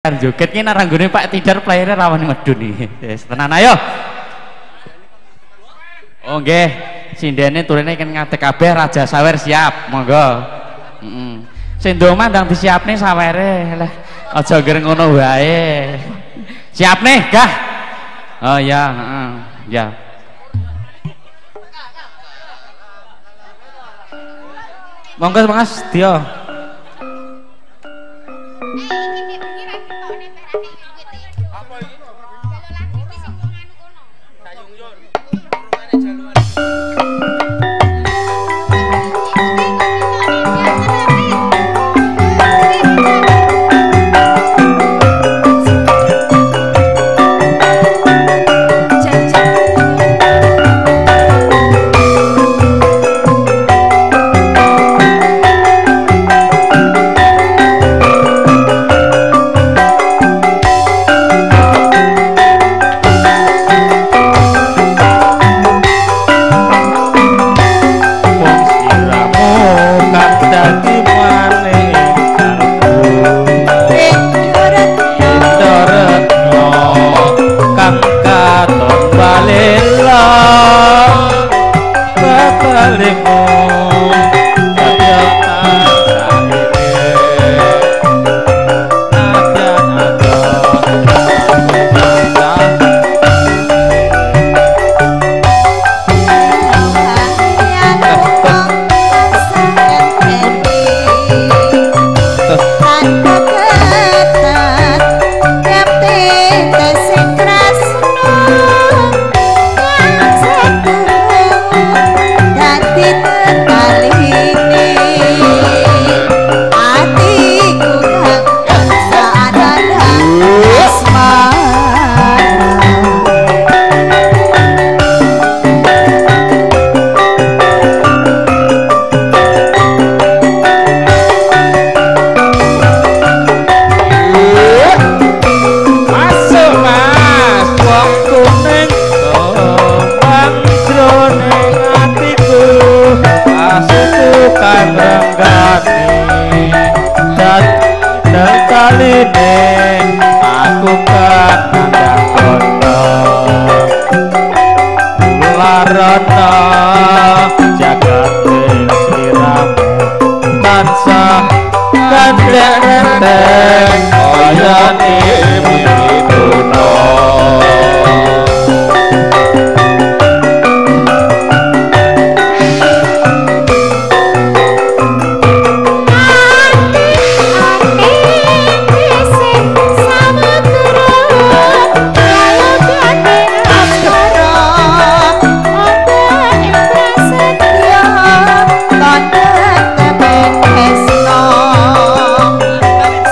Joget ki nek ranggone Pak Tidar playere rawan medun iki. Wis tenan ayo. Oh nggih, sindene turune kan ngadeg kabeh Raja Sawer siap, monggo. Heeh. Sing ndoma ndang disiapne sawere. Lah aja ngger ngono wae. Siap nih, gah. Oh ya, heeh. Ya. Monggo Mas Dio.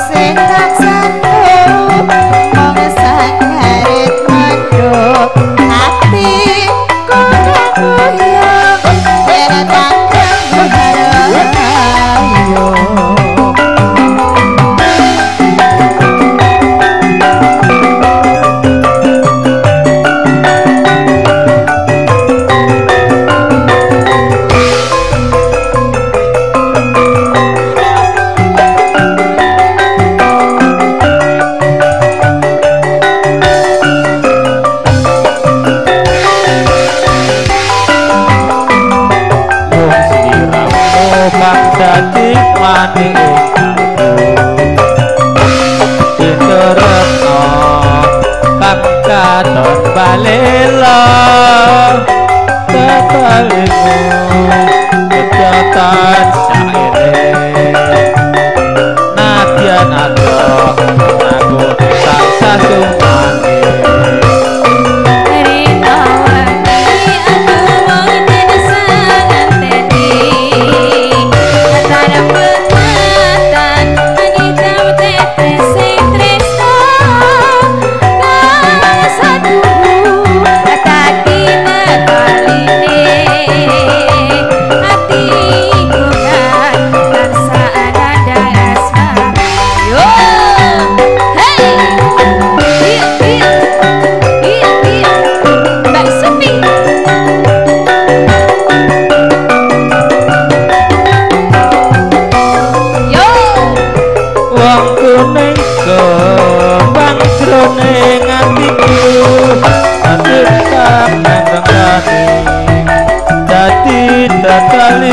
Sing tak sentuh.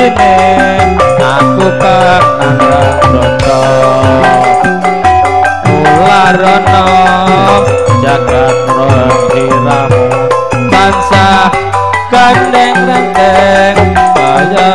Dadine aku kang nandang broto Ularana jagat roh iramu tansah gandeng renteng kaya.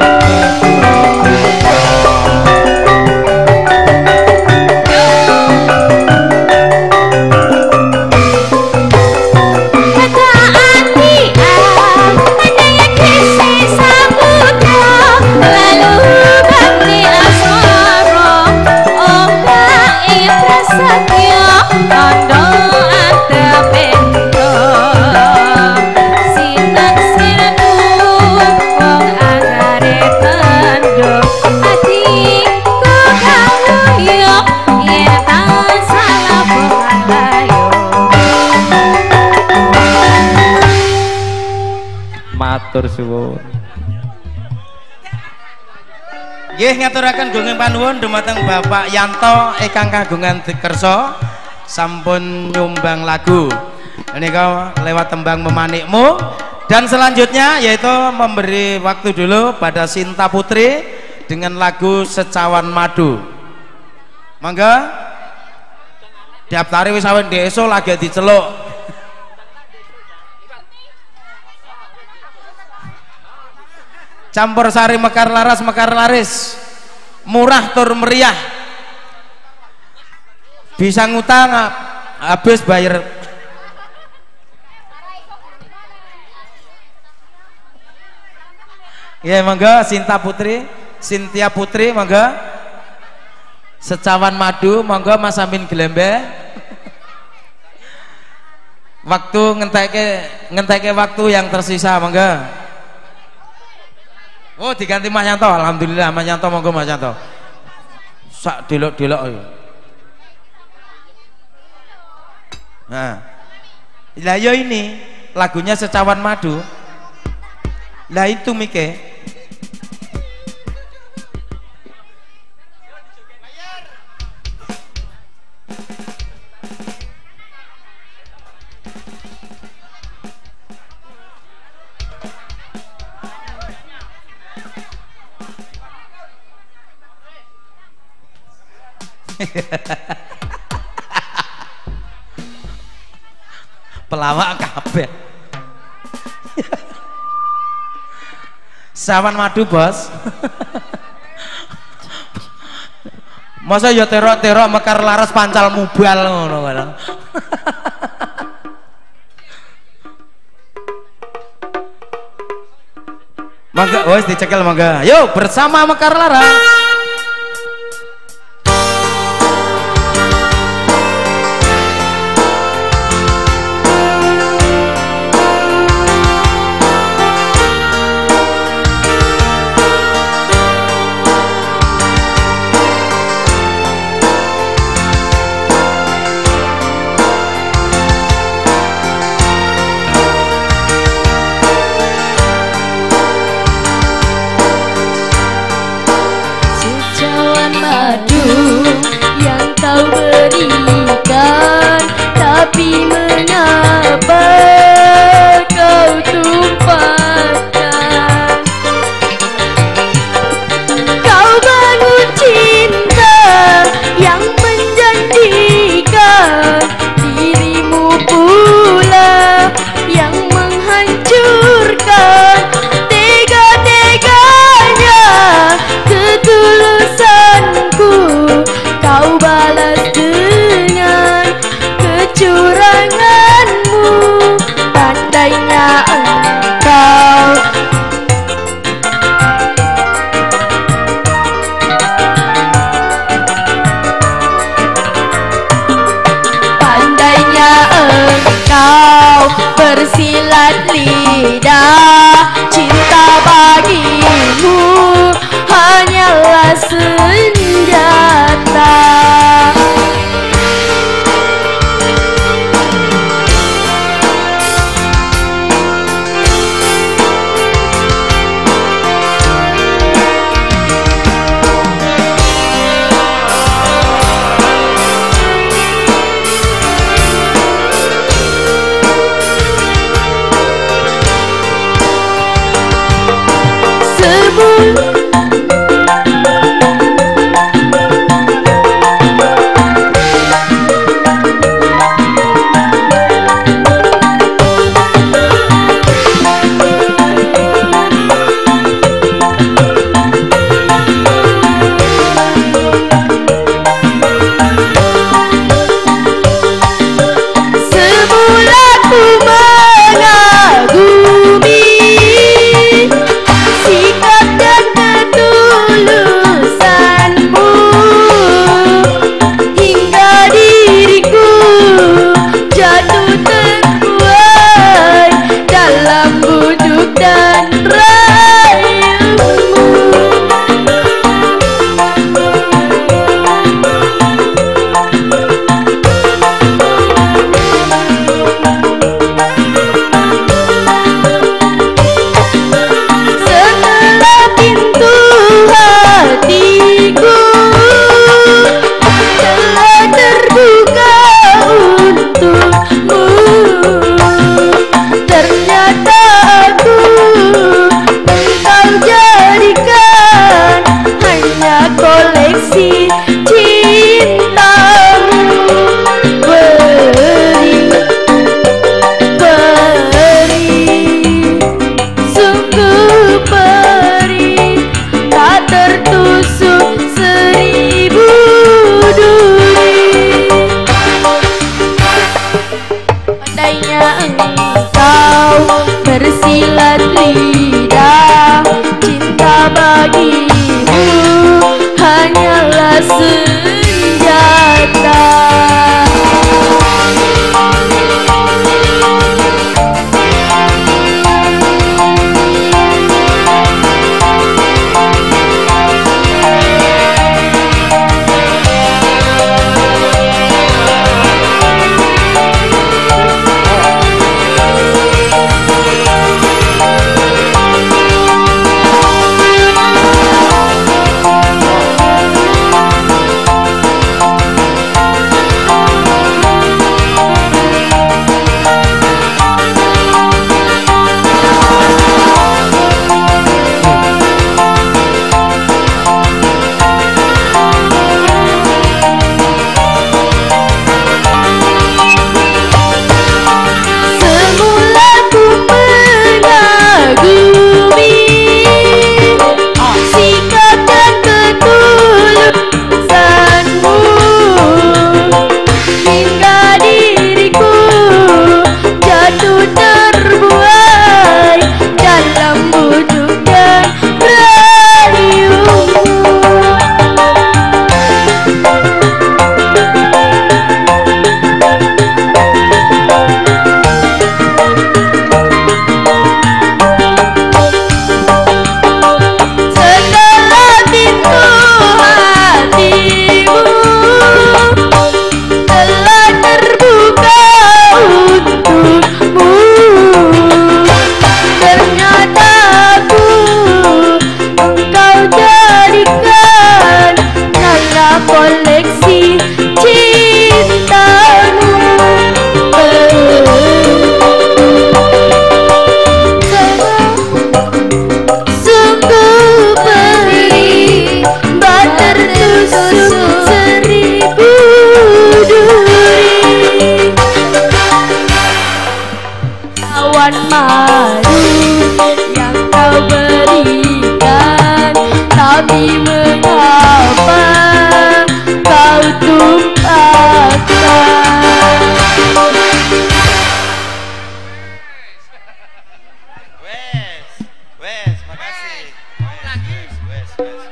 Matur suwun. Nggih ngaturaken gunging panuwun dumateng Bapak Yanto ingkang kagungan kersa sampun nyumbang lagu. Menika lewat tembang Memanikmu, dan selanjutnya yaitu memberi waktu dulu pada Sinta Putri dengan lagu Secawan Madu. Mangga. Daftari wis awen desa lagi diceluk. Campur sari mekar laras mekar laris, murah tur meriah, bisa ngutang habis bayar. Ya mangga Sinta Putri, Sintia Putri mangga. Secawan Madu mangga Mas Amin Glembe. Waktu ngenteke waktu yang tersisa mangga. Oh diganti Mas Yanto, alhamdulillah Mas Yanto monggo Mas Yanto. Sak delok-delok ayo. Nah. Lah yo ini lagunya Secawan Madu. Lah itu mike. Pelawak kabeh. Sawan madu bos. Masa ya terok-terok mekar laras pancal mubal ngono kan. Mangga wis dicekel mangga. Yuk bersama Mekar Laras. Tapi mengapa kau tumpahkan? Kau bangun cinta yang menjanjikan, dirimu pula yang menghancurkan. Tega-teganya ketulusanku kau balas dengan kecuranganmu. Pandainya engkau pandainya engkau bersilat lidah. Cinta bagimu hanyalah senjata. bersilat lidah, cinta bagimu hanyalah senjata. Koleksi cintamu. Sungguh perih, bak tertusuk seribu duri. Awan madu yang kau berikan, tapi mengapa kau tumpahkan? Wes, wes, makasih. Wes, wes, wes.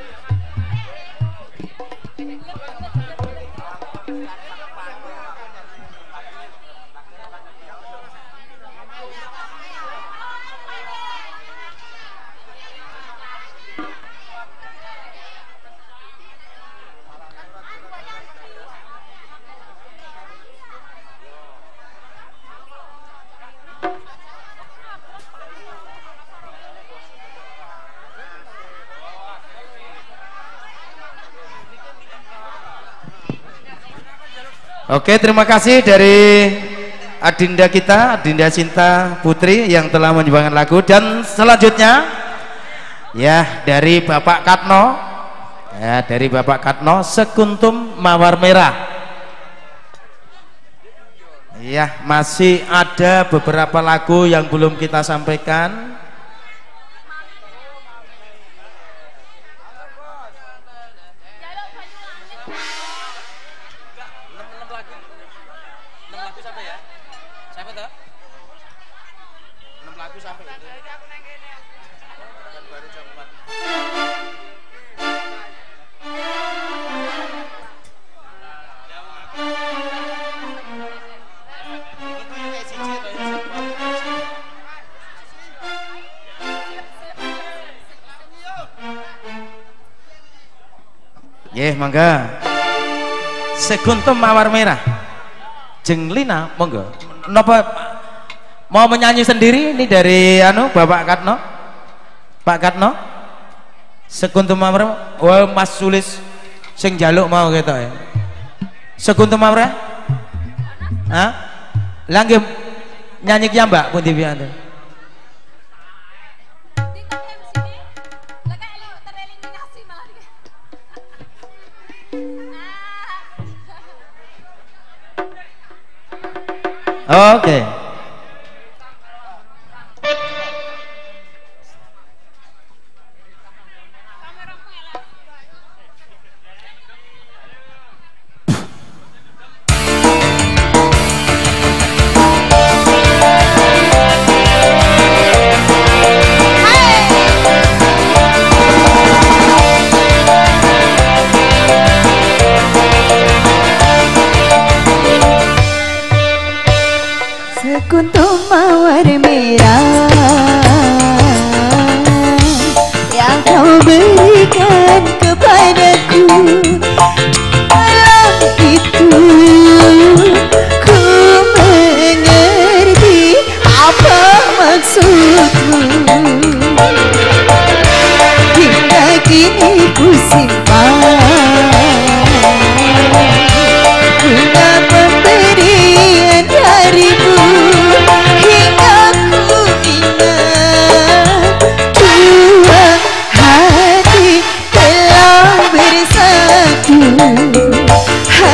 Oke, terima kasih dari adinda kita, Adinda Sinta Putri yang telah menyumbangkan lagu. Dan selanjutnya ya dari Bapak Katno, ya dari Bapak Katno, Sekuntum Mawar Merah. Ya, masih ada beberapa lagu yang belum kita sampaikan. Nggih, mangga. Sekuntum Mawar Merah. Jeng Lina, monggo. Napa mau menyanyi sendiri ini dari anu Bapak Katno? Pak Katno? Sekuntum Mawar Merah. Oh, Mas Sulis sing njaluk mau ketok ya. Sekuntum Mawar Merah? Hah? Lah nggih nyanyi ki Mbak pundi piye? Oke. Sekuntum mawar merah yang kau berikan kepadaku. Malam itu ku mengerti apa maksudmu. Hingga kini ku simpan bunga pemberian darimu. Hingga ku ingat dua hati telah bersatu. Ha, ha,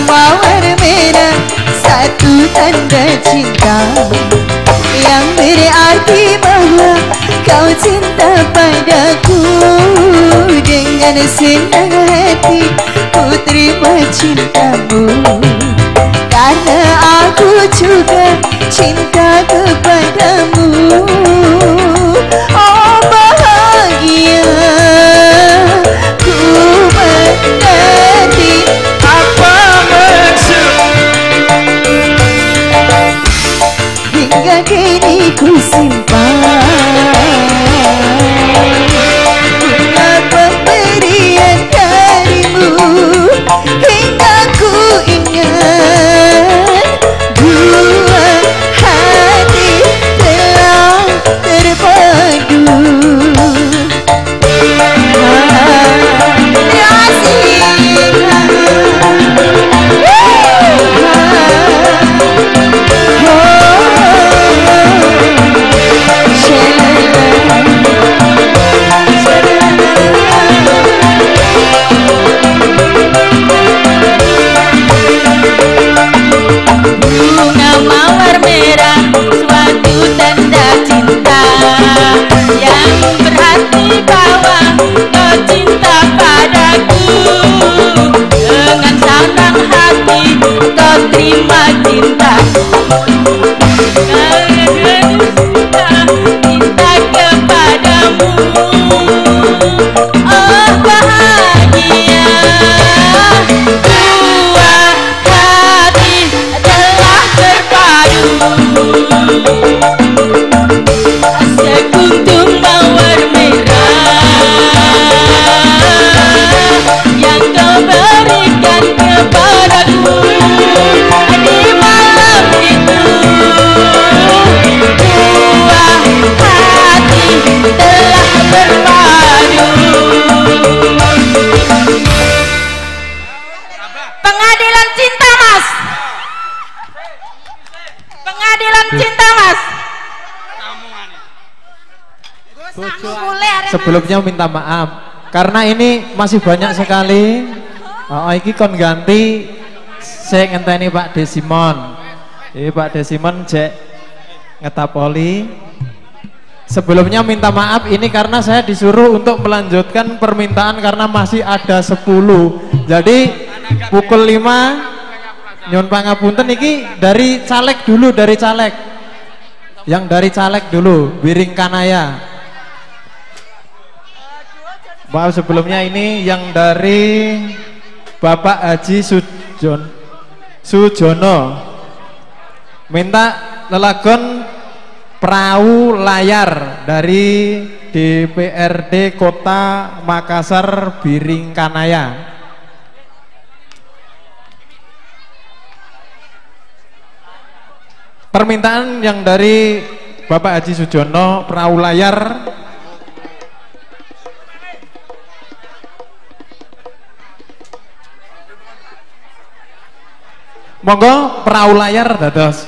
mawar merah satu tanda cinta yang berarti bahwa kau cinta padaku. Dengan senang hati ku terima cintamu, karena aku juga cinta kepadamu. Oh bahagia ku mengerti apa maksud. Hingga kini ku simpan bunga pemberian darimu. Hingga ku ingat dua hati telah terpadu. Bunga mawar merah suatu tanda cinta yang berarti bahwa kau cinta padaku. Dengan senang hati kau terima cinta, cinta kepadamu. Oh bahagia dua hati telah terpadu. Sekuntum mawar merah yang kau berikan kepadaku di malam itu, dua hati telah berpadu. Pengadilan cinta mas, pengadilan cinta mas. Sebelumnya minta maaf karena ini masih banyak sekali. Oh, iki kon ganti saya ngenteni Pak Desimon. Jadi Pak Desimon cek ngetapoli. Sebelumnya minta maaf ini karena saya disuruh untuk melanjutkan permintaan karena masih ada 10. Jadi pukul 5 nyun pangapunten iki dari caleg dulu, dari caleg. Yang dari caleg dulu, Biringkanaya. Maaf sebelumnya ini yang dari Bapak Haji Sujono minta lelagon perahu layar dari DPRD Kota Makassar Biringkanaya. Permintaan yang dari Bapak Haji Sujono, perahu layar. Monggo perahu layar dados.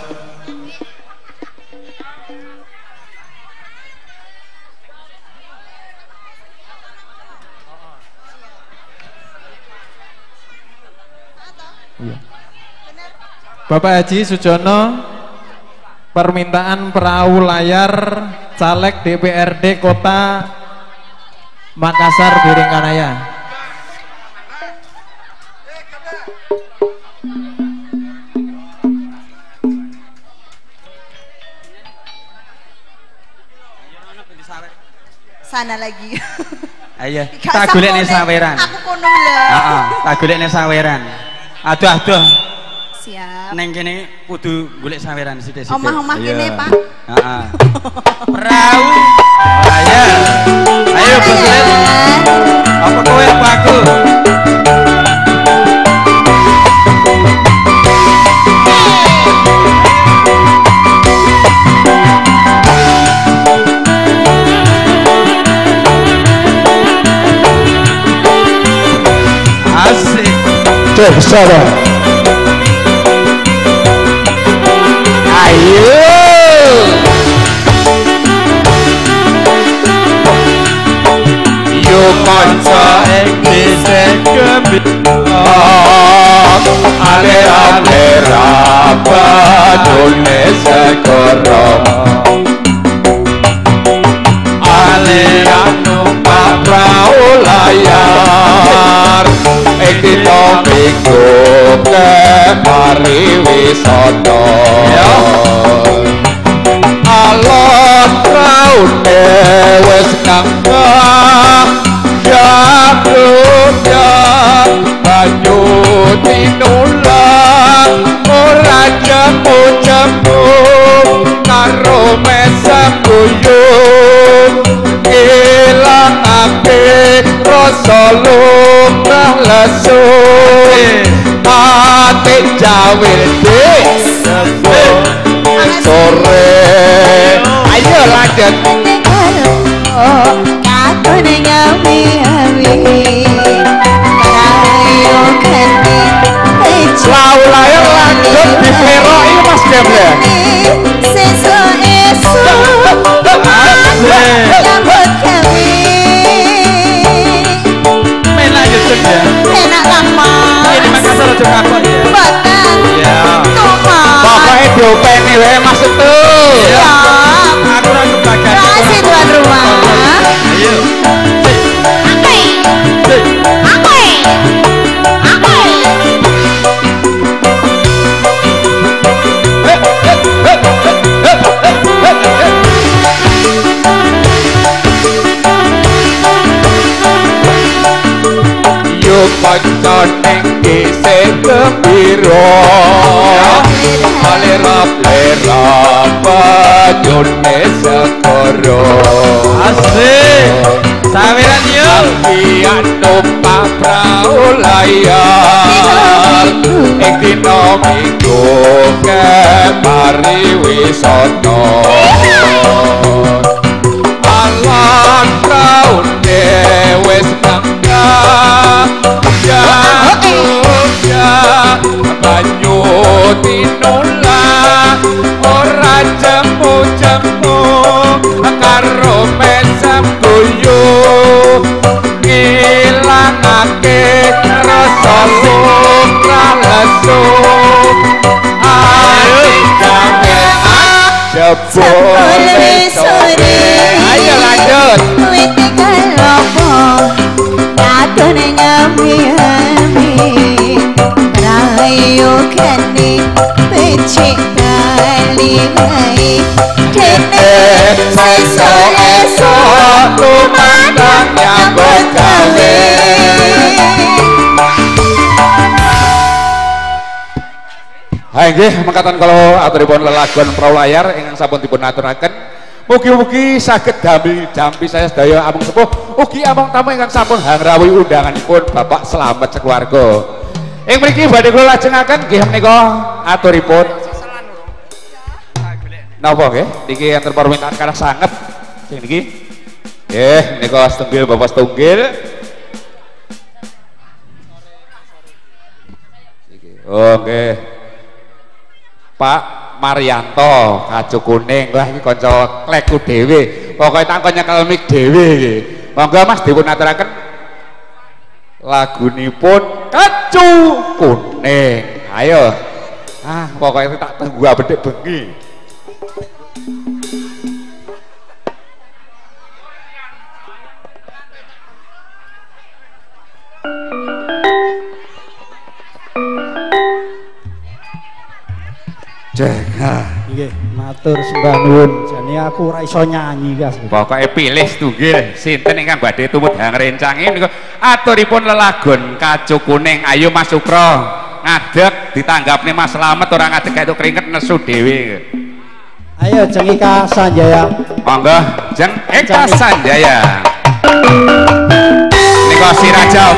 Iya. Bapak Haji Sujono, permintaan perahu layar caleg DPRD Kota Makassar Biringkanaya. Sana lagi. Ayo, tak golekne saweran. Aku kono lho. Heeh, tak golekne saweran. Aduh aduh. Siap. Neng kene kudu golek saweran sithik-sithik. Omah-omah kene, Pak. Heeh. Perahu. Ayo. Ayo Bos. Apa kowe apa aku? Asik. Cek sana. Ayo. Yo kanca ing dhisik gembira. Ale-ale rabadone segara. Ale numpak prau layar. Ing dina minggu pariwisata. Alon praune wis nambah ya banyu tinulang ora jemu-jemu karo mesem guyub ngilangake rasa lumrah lesu ati jawil sore. Ayo lanjut. Lau layar lanjut diperoki Mas Gem ya. Sesuk esuk nyambut gawe. Penak ya ya. Penak lah Mas. Ini Makassar aja kapok ya. Mboten. Iya. Pokoke diopeni wae Mas itu. Iya. Aku ora kebagian. Kasih tuan rumah. Ayo. Yo kanca ning dhisik gembira alera-lera bajone segara. Asik. Saweran yo. Sampeyan numpak prau layar ing dina minggu pariwisata. Alon praune wis nambah ya banyu tinulah ora jemu-jemu karo mesem guyub ngilangake rasa lumrah lesu ati jebule sore. Ayo lanjut. Wit kalopo katon ngami-ami prayogane becik kali wae dene sesuk esuk lumayan nyambut gawe. Ha nggih mekaten kala aturipun lelagon prau layar ingkang sampun dipun aturaken. Mugi-mugi saged dampi saya sedaya amung sepuh ugi amung tamu ingkang sampun hangrawuhi undanganipun Bapak Slamet sekeluarga. Ing mriki badhe kula lajengaken nggih menika aturipun napa nggih niki enten permintaan kathah sanget sing niki. Nggih menika setunggil Bapak setunggil. Oh nggih. Pak Marianto Kacu Kuning lah iki kanca klekku dhewe. Pokoke tak kon nyekel mic dhewe iki. Monggo Mas dipun aturaken lagunipun Kacu Kuning. Ayo. Ah, pokoke tak tunggu abedhek bengi. Cek. Nggih, matur sembah nuwun. Jane aku ora iso nyanyi, Kas. Pokoke pilih setunggal sinten ingkang badhe tumut hangrencange menika aturipun lelagon Kacu Kuning. Ayo Mas Sukro, ngadeg ditanggapne Mas Slamet ora ngadeg ketok keringet nesu dhewe. Ayo Jeng Eka Sanjaya. Monggo Jeng Eka Sanjaya. Nika si Raja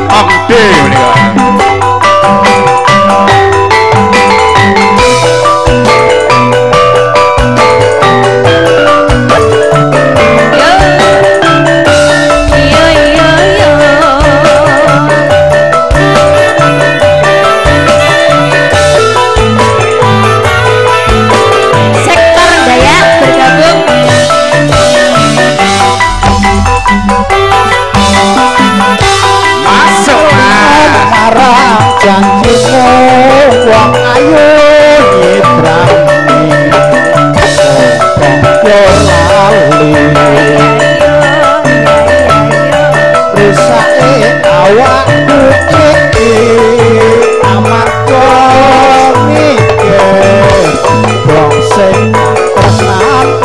Om D menika. Janjimu wong ayu nyebrani yo lali rusake awakku iki amarga mikir wong sing tresnane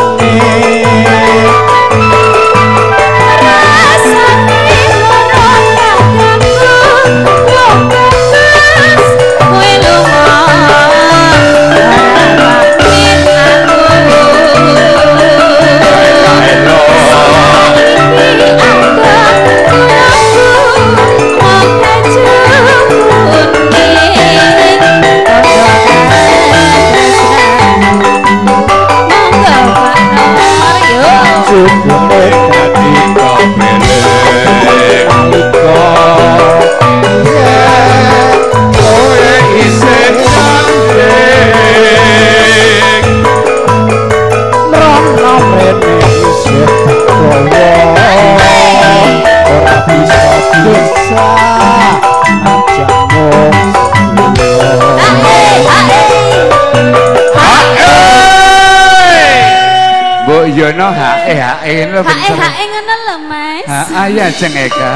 Yono hae hae ngono hae hae ngono lho Mas. Ha iya Jeng Eka.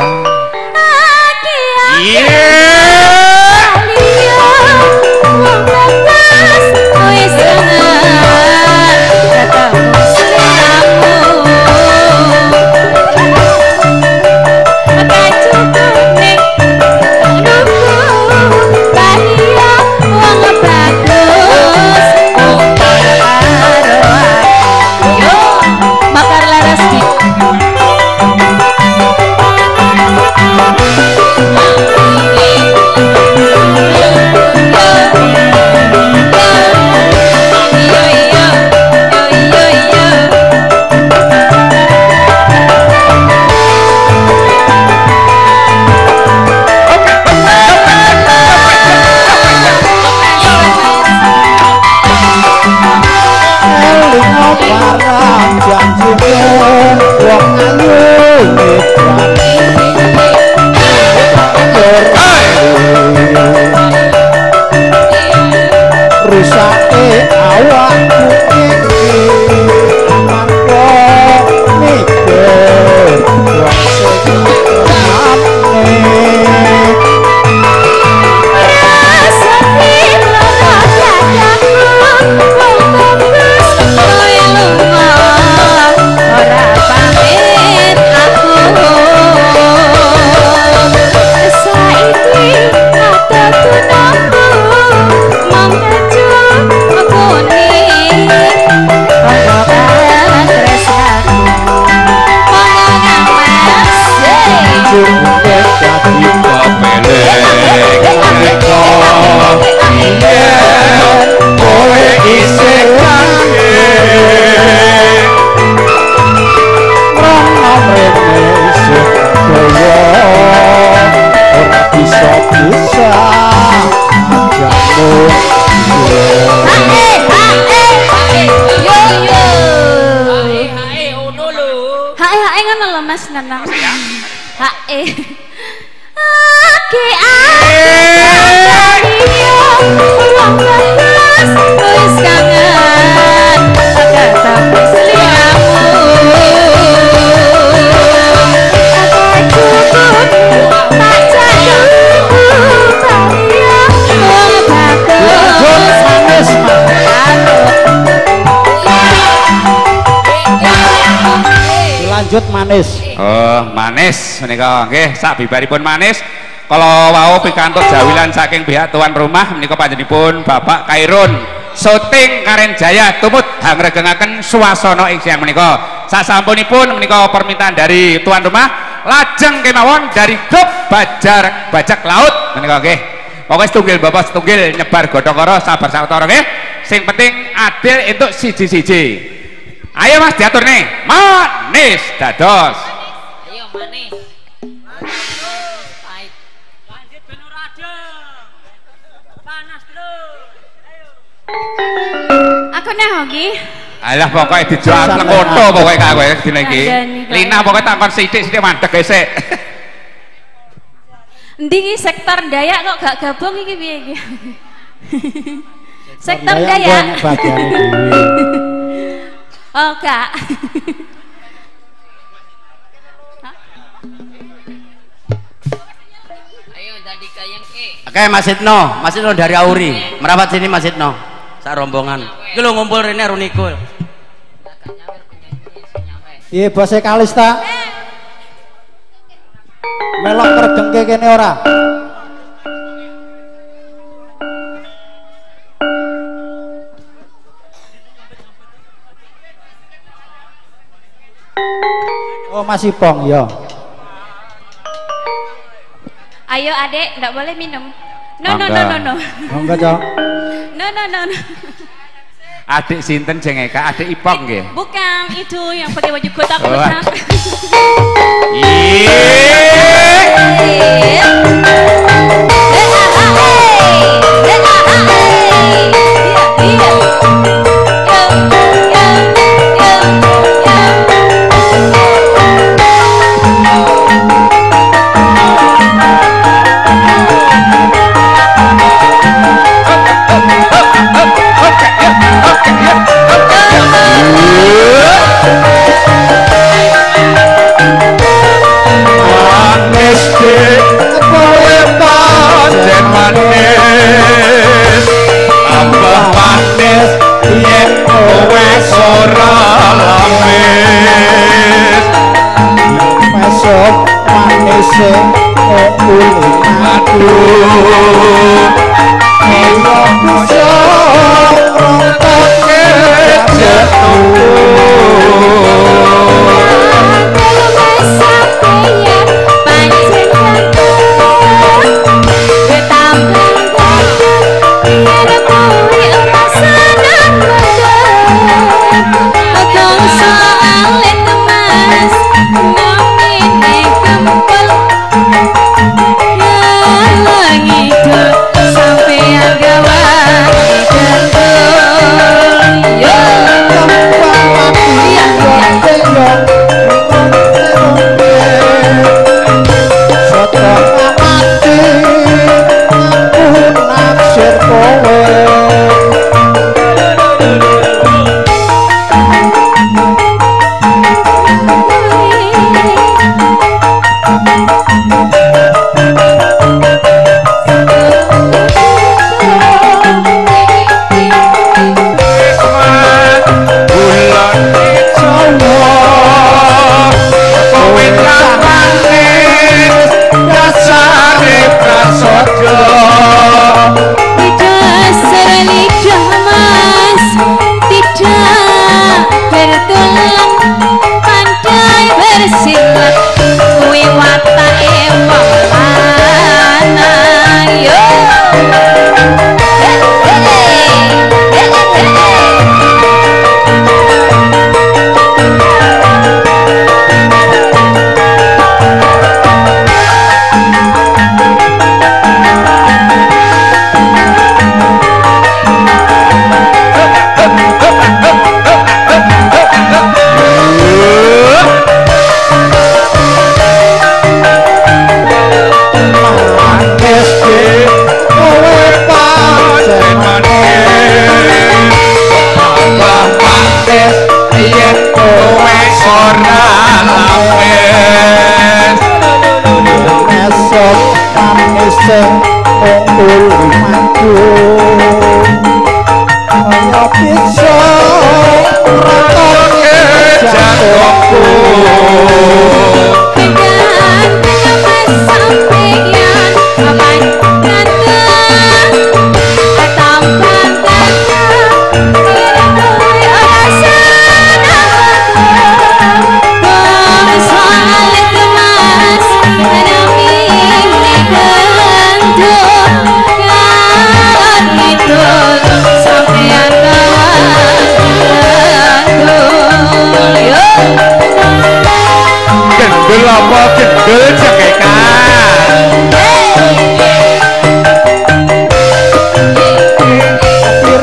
Iya. Wong bagus wis kangen ketemu sliramu. Kacu kuning nunggu bahagia wong bagus wong karo aku. Makar laras di rusake awakku iki amarga mikir wong sing tresnane rasane lara dadaku wong bagus kowe lunga ora pamit aku saiki atuku nunggu mong baju kuning monggo kang tresnaku monggo kang Mas. Jumpe dadi kowe isih kangen rono mrene isih gawa ora bisa bisa ajamu. Hae hae hae yo yo hae hae ono lho hae hae ngono lho Mas Nanang. Hae oke aku wong bagus wis kangen ketemu sliramu aku tak jaluk wong bagus manis. Manis. Oh, manis menika nggih sak bibaripun manis. Kalau wau pikantuk jawilan saking pihak tuan rumah menika panjenenganipun Bapak Kairun Soting Karen Jaya tumut hangregengaken suasana ing siang menika. Sasampunipun menika permintaan dari tuan rumah lajeng kemawon dari grup Bajar Bajak Laut menika nggih. Pokoke setunggil bapak setunggil nyebar godhong kara sabar sawetara nggih. Sing penting adil entuk siji-siji. Ayo Mas diatur nih. Manis dados. Ayo manis. Pahit. Lanjut ben ora adem. Panas terus. Ayo. Aku neh iki. Alah pokoke dijual lekoto pokoke kak kowe dina iki. Lina pokoke takon sithik-sithik mandeg sik. Endi iki sektor Dayak kok gak gabung iki piye iki? Sektor Dayak. Oh, gak. Ayo dadi kayang e. Oke, Mas Itno, Mas Itno dari Auri. Merapat sini Mas Itno. Sak rombongan. Iki lho ngumpul rene karo niku. Piye bose Kalista? Melok ngregengke kene ora? Oh, Mas Ipong ya. Ayo adek, ndak boleh minum. No no no no no. Monggo, Cok. No no no no. Adik sinten jeng Eka? Adik Ipong nggih? Bukan, itu yang pakai baju kotak-kotak. Iya. Kaya bisa gendul cekekan.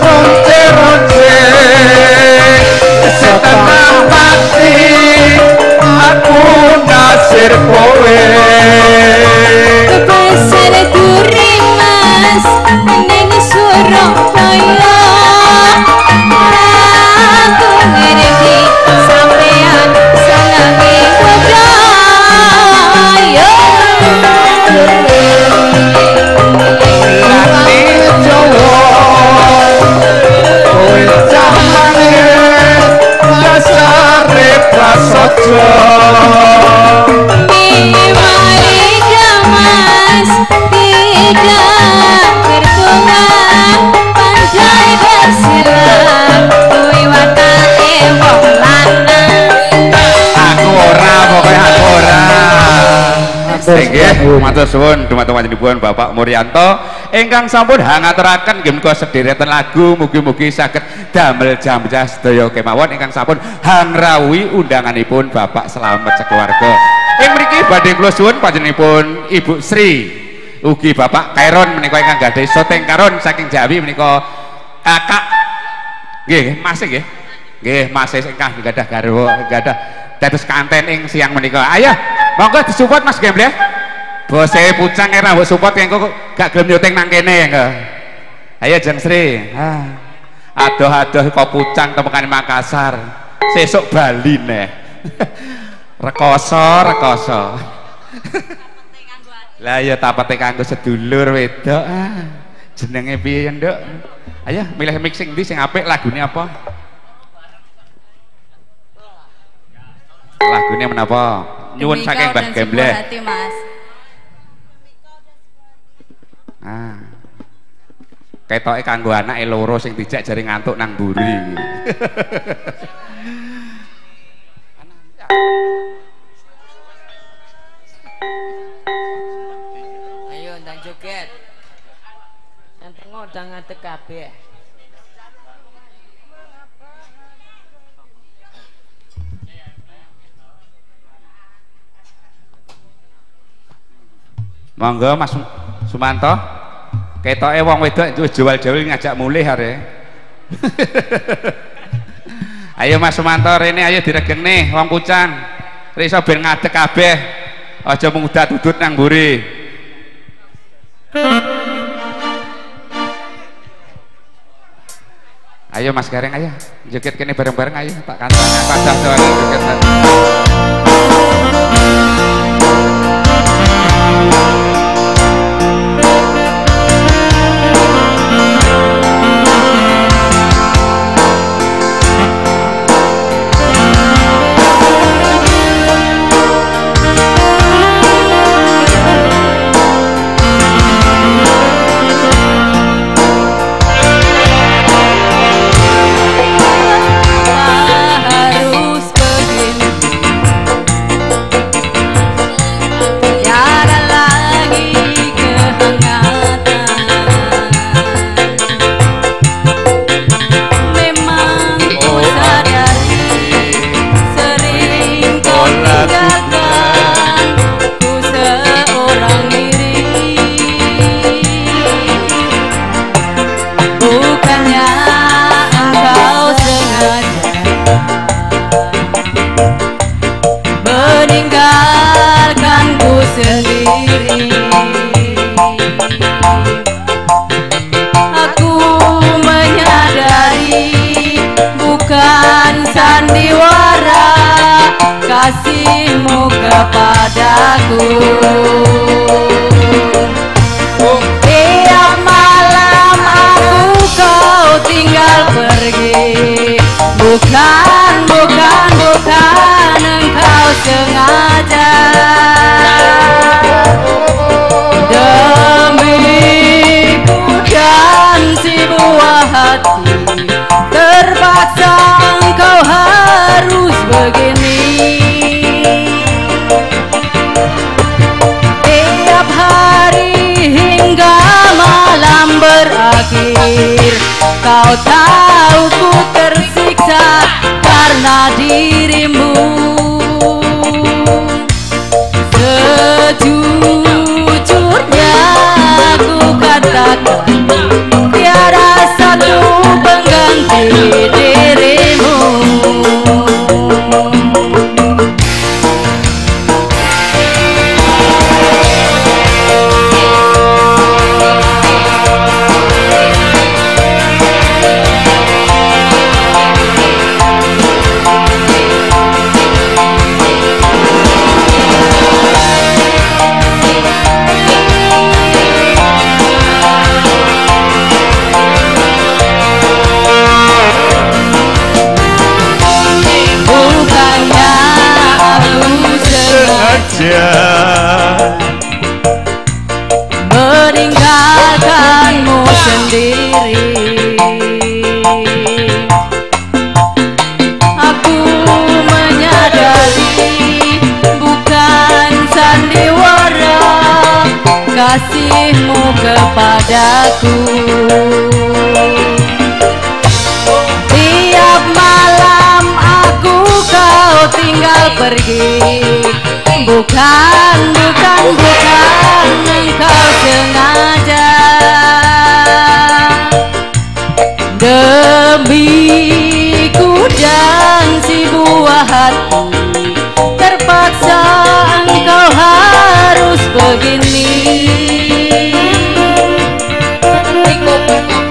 Ronce-ronce setengah mati aku nasir kowe. Kepesar duri mas ning Surabaya. Aku ngerti sampean senenge budaya. Lati Jawa kowe cah manis dasare prasaja. Mas tidak berbunga pandai bersilat kuwi watake wong lanang. Aku ora, pokoke aku ora. Nggih, matur suwun dumateng panjenenganipun Bapak Muryanto ingkang sampun hangaturaken nggih menika sederetan lagu mugi-mugi saged damel jambah sedaya kemawon ingkang sampun hangrawuhi undanganipun Bapak Slamet sekeluarga. Ing mriki badhe kula suwun panjenenganipun Ibu Sri ugi Bapak Kairon menika ingkang gadhahi syuting karon saking Jawi menika kakak nggih Mas nggih. Nggih Mas ingkang gadah garwa gadah dados kanten ing siang menika. Ayo monggo disupport Mas Gembleh. Bose pucang era mbok support engko gak gelem nyuting nang kene engko. Ayo Jeng Sri. Ah. Adoh-adoh kok pucang temekane Makassar. Sesuk Bali neh. Rekoso, rekoso. Lah ya tapete kanggo sedulur wedok. Ah. Jenenge piye ya, Nduk? Ayo milih mixing ndi sing apik lagune apa? Lagune menapa? Nyuwun saking Mbah Gembleh. Ah. Ketoke kanggo anake loro sing dijak jare ngantuk nang mburi. Ayo ndang joget. Enteng ndang ngadeg kabeh. Monggo Mas Sumanto. Ketoke wong wedok wis jual-jual ngajak mulih are. Ayo Mas Sumanto rene ayo diregengne wong pucang. Iso ben ngadeg kabeh. Aja mung udat-udut nang mburi. Ayo Mas Gareng ayo joget kene bareng-bareng ayo tak kancane padah joget. Harus begini kasihmu kepadaku. Tiap malam aku kau tinggal pergi, bukan, bukan, bukan engkau sengaja. Demiku dan si buah hati, terpaksa engkau harus begini. Tiap hari hingga malam berakhir, kau tahu ku tersiksa karena dirimu. ya. Meninggalkanmu sendiri. Aku menyadari bukan sandiwara kasihmu kepadaku. Tiap malam aku kau tinggal pergi. Bukan, bukan, bukan engkau sengaja. Demiku dan si buah hati, terpaksa engkau harus begini.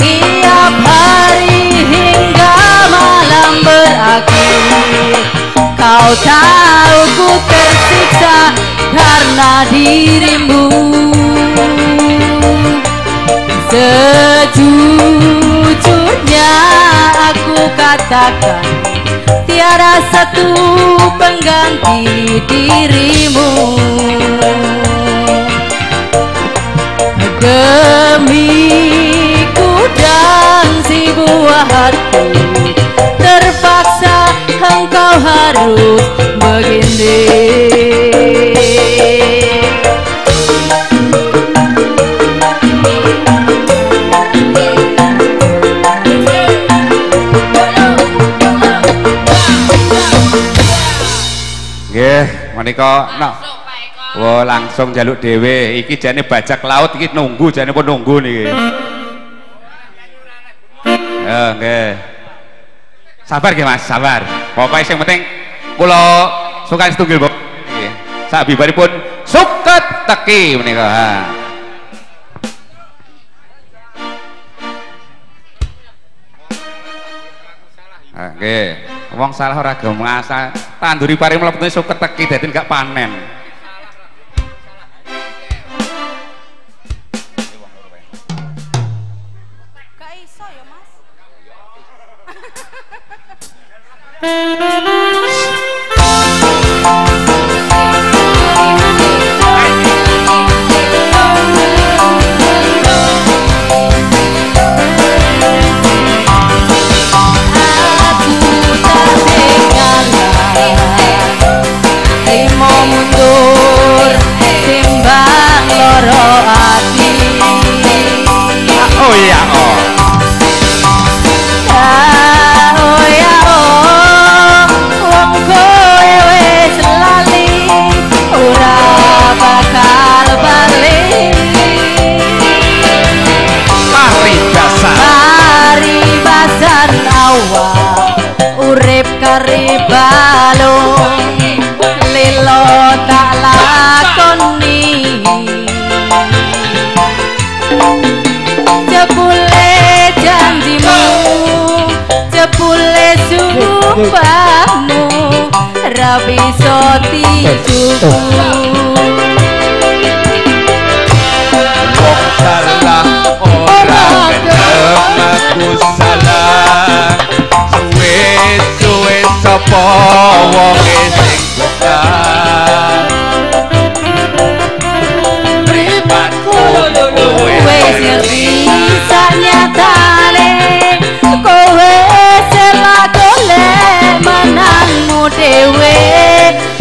Tiap hari hingga malam berakhir, kau tahu ku tersiksa karena dirimu. Sejujurnya aku katakan, tiada satu pengganti dirimu. Demiku dan si buah hati, terpaksa engkau harus begini. Nggih, menika nah. Wah, langsung jaluk dhewe. Iki jane bajak laut iki nunggu, jane pun nunggu niki. Ya, nggih. Sabar nggih Mas, sabar. Pokoke sing penting kula sukan setunggil Bapak nggih. Sabibaripun suket teki menika. Ha. Nggih. Wong salah ora gelem ngasah. Tanduri pari mlebune suket teki dadi gak panen. Gak iso ya, Mas. Aku tak tinggal, trimo mundur timbang loro ati. Oh iya, oh. Oh ya oh, wong kowe wis lali, ora bakal bali. Paribasan, paribasan awak urip kari balung, lilo tak lakoni. Jebule janjimu, jebule sumpahmu, ra bisa dicuku. Wong salah ora gelem aku salah. Suwe-suwe sapa wonge sing betah. Pripatku wis ngerti sanyatane, kowe selakone menangmu dhewe.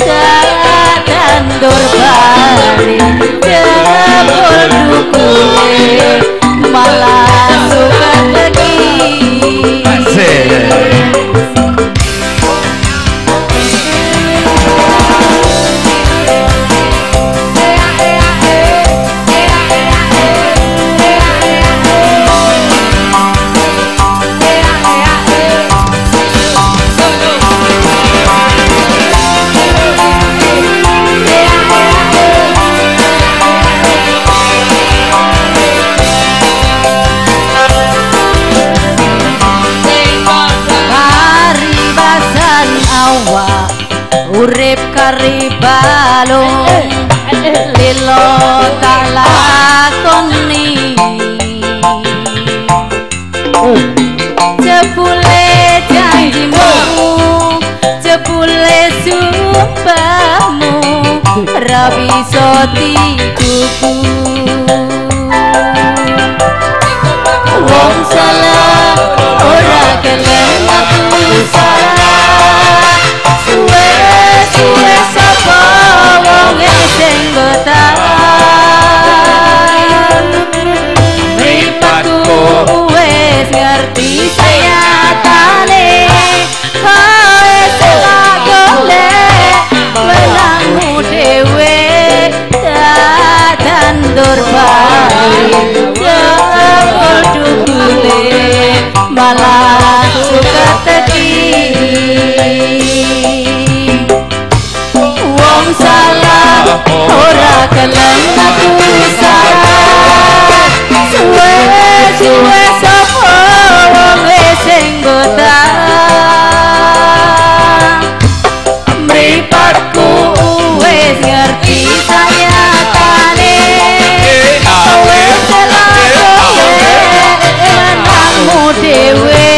Tandur bali jebul dukune malah suka lagi. Urip kari balung, lilo tak lakoni. Jebule janjimu, jebule sumpahmu, ra ora bisa digugu. Wong salah ora gelem ngaku salah. Suwe suwe sapa wong sing betah. Mripatku wis ngerti sayatane, kowe salah golek wenangmu dhewe tandur bali jebul dukule malah suketeki. Wong salah ora gelem ngaku salah. Suwe suwe sapa wong sing betah. Mripatku wis ngerti sayatane, kowe salah golek wenangmu dhewe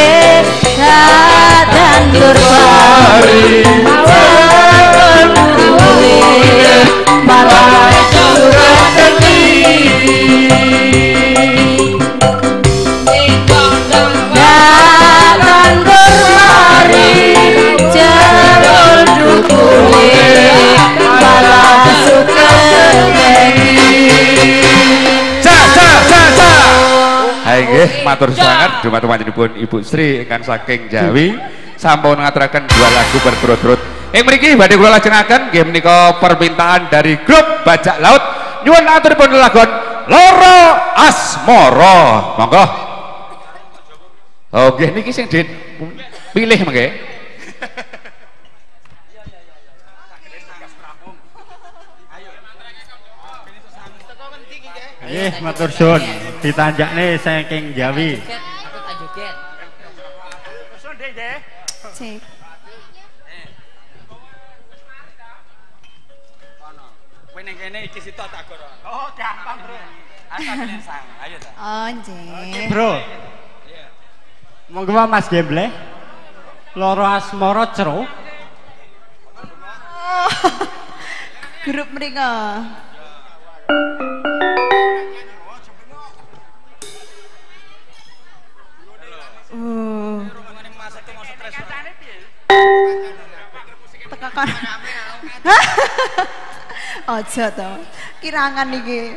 tandur bali jebul dukule malah suketeki. Tandur mari jebul dukule malah suketeki. Ca ca ca ca. Hai nggih, matur sangat dumateng panjenenganipun Ibu Sri ingkang saking Jawi sampun ngaturaken dua lagu berturut-turut. Ing mriki badhe kula lajengaken nggih menika permintaan dari grup Bajak Laut nyuwun aturipun lelagon Loro Asmara. Monggo. Oh nggih niki sing dipilih mengke. Nggih, matur suwun. Ditanjakne saking Jawi. Aku tak joget. Cek. Kowe ning kene iki sitok tak goro. Oh, gampang, Bro. Asal sang. Ayo ta. Oh, nggih. Bro. Monggo Mas Gembleh. Loro Asmara cero. Oh, grup mriko. Tekakan. Aja to. Kirangan iki.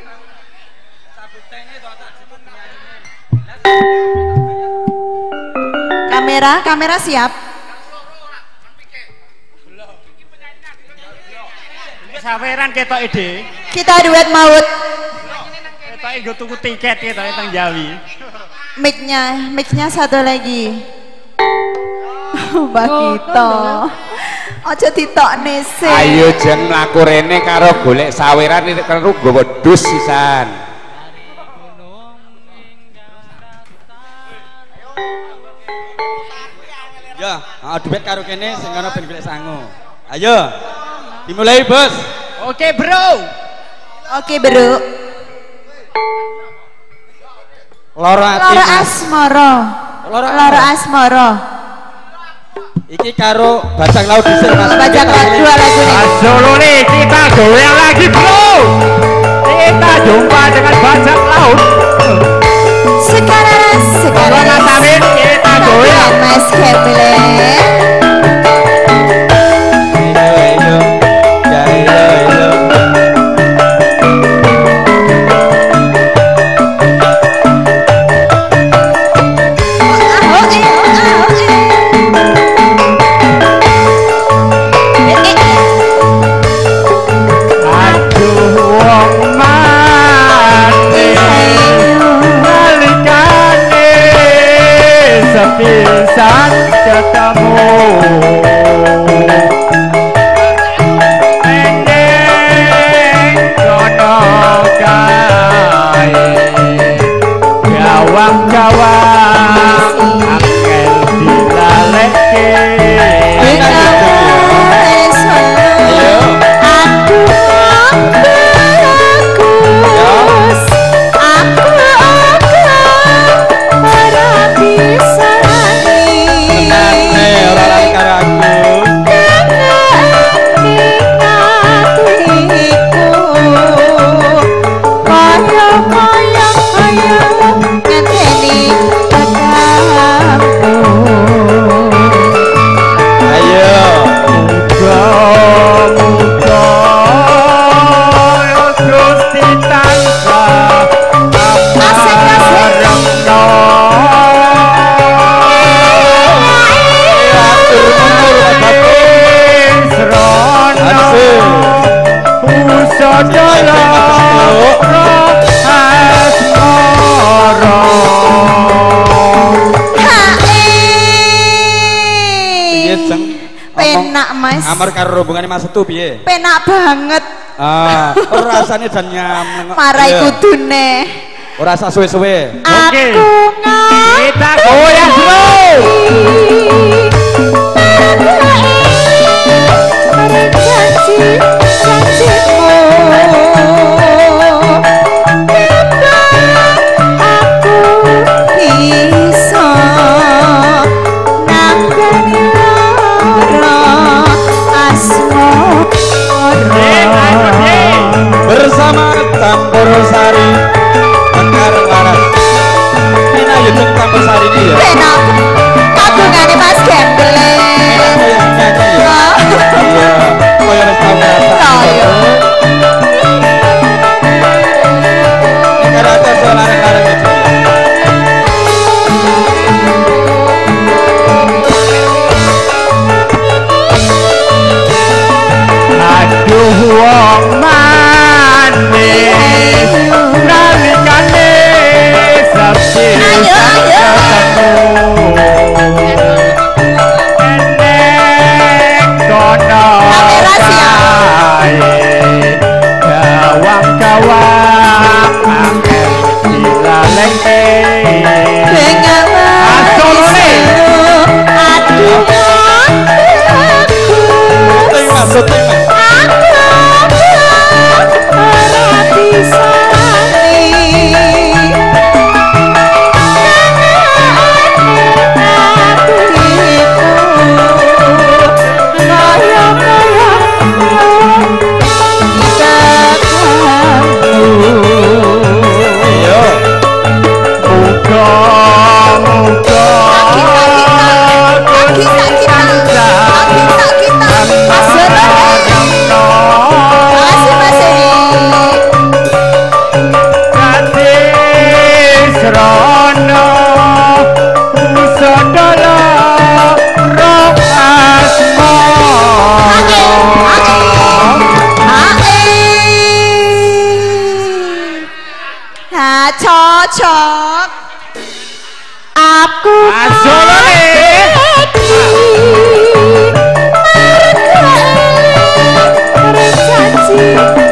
Kamera, kamera siap. Saweran ketok ide. Kita duet maut. Ketoke nggo tuku tiket ketoke teng Jawi. Mic-nya, mic-nya satu lagi. Mbak Gito. Aja ditokne sih. Ayo jeng mlaku rene karo golek saweran iki karo nggawa dus sisan. Ya, duet karo kene sing ana ben golek sangu. Ayo. Dimulai, Bos. Oke, Bro. Oke, Bro. Loro ati. Loro asmara. Loro asmara. Iki karo Bajak Laut dhisik, Mas. Bajak Laut dua lagu nih. Solone kita goyang lagi, Bro. Kita jumpa dengan Bajak Laut. Sekarang sekarang Mas Amin kita goyang. Mas Kemle. Pisan ketemu eneng kono kae gawang-gawang angel dilaleke. Aduh bagus, aku ora bisa. Ora karo aku. Mas. Amar karo rombongane Mas Setu piye? Penak banget. Ah, rasane jan nyamen. Marai kudune. Ora sak suwe-suwe. Oke. Kita goyang bro. Aku iso nambani lara asmara bersama Campur Sari Mekar Laras. Penak yo jeng Campur Sari iki ya. Penak. Kagungane Mas Gembel. Iya. Koyo wis tau ngrasakno. Iya. Nek karo aja larang-larang aja. Aduh wong manis nalikane sepi Ayo, ayo. Ketemu enek kono Kamera siap. kae gawang-gawang angel dilalengke. Asolone. Aduh aku. Ting Mas, ting Mas. Aku ora bisa Ayo. Muga-muga Dadi srana pusatala rong asmara. Cocok aku Asolone. Janji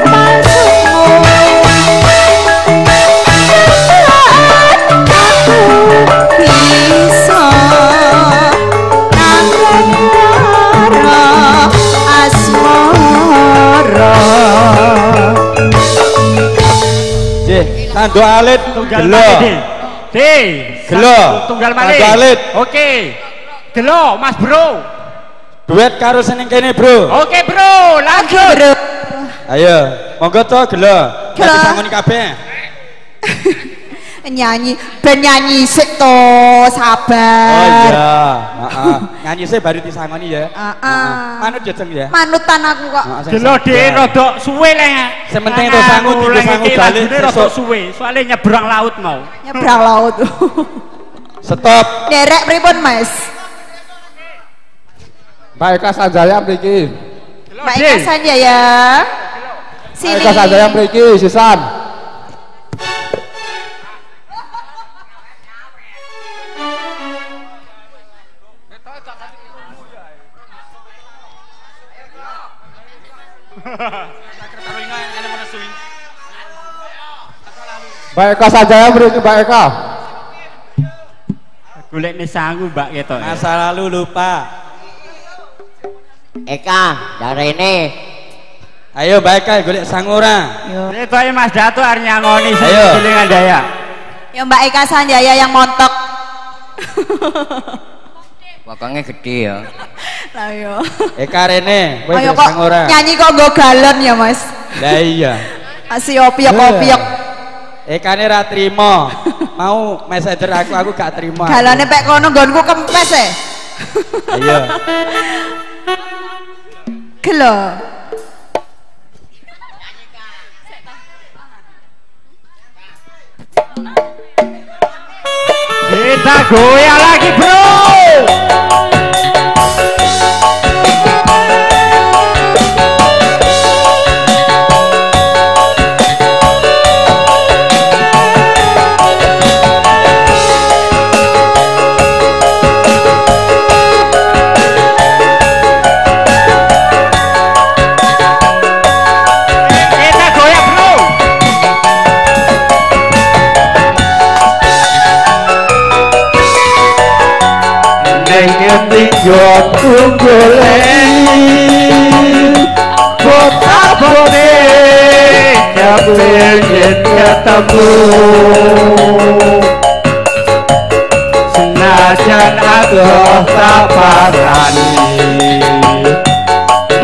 palsumu aku bisa nanggung lara asmara. Nggih, tanduk alit Tunggal gelo. malih. D. Gelo. Tunggal malih. Tanduk alit. Oke. Gelo Mas Bro. Duet karo seneng kene, Bro. Oke, Bro, lanjut. Bro. Ayo, monggo to gelo. Gelo. Dadi sangoni kabeh. Nyanyi, ben nyanyi sik to, sabar. Oh iya, heeh. Nyanyi sik baru disangoni ya. Heeh. Manut ya, Jeng ya. Manutan aku kok. Heeh, sing Gelo sabar. de rodok suwe le. Sing penting to sangu dienggo sangu balik Lagune rodok sesuk. suwe, soalnya nyebrang laut mau. Nyebrang laut. Stop. Derek pripun, Mas? Mbak Eka Sanjaya mriki. Mbak Eka Sanjaya. Mbak Sini. Eka Sanjaya mriki sisan. Mbak Eka Sanjaya mriki Mbak Eka. Golekne sangu Mbak ketok. Masa lalu lupa. Eka, dari ini. Ayo Mbak Eka golek sangu ora? Ketoke Mas Datu arep nyangoni sing Ayo. Gilingan Daya. Ya Mbak Eka Sanjaya yang montok. Pokoknya gede ya. Lah yo. Eka rene, kowe Ayo golek kok sangu ora? nyanyi kok nggo galon ya, Mas. Lah iya. Masih opiok-opiok. Ekane ra trimo. Mau messenger aku gak trimo. Galone pek kono nggonku kempes e. Ayo. Gelo. Kita goyang lagi, Bro. Kepingin ketemu senajan adoh tak parani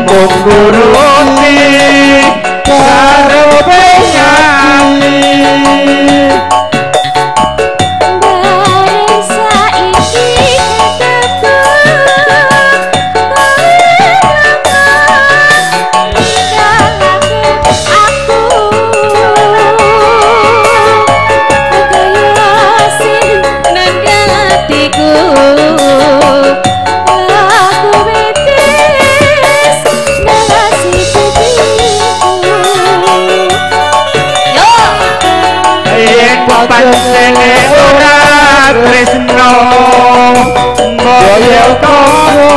mung nuruti karepe ati. Pancene ora tresno mbok kono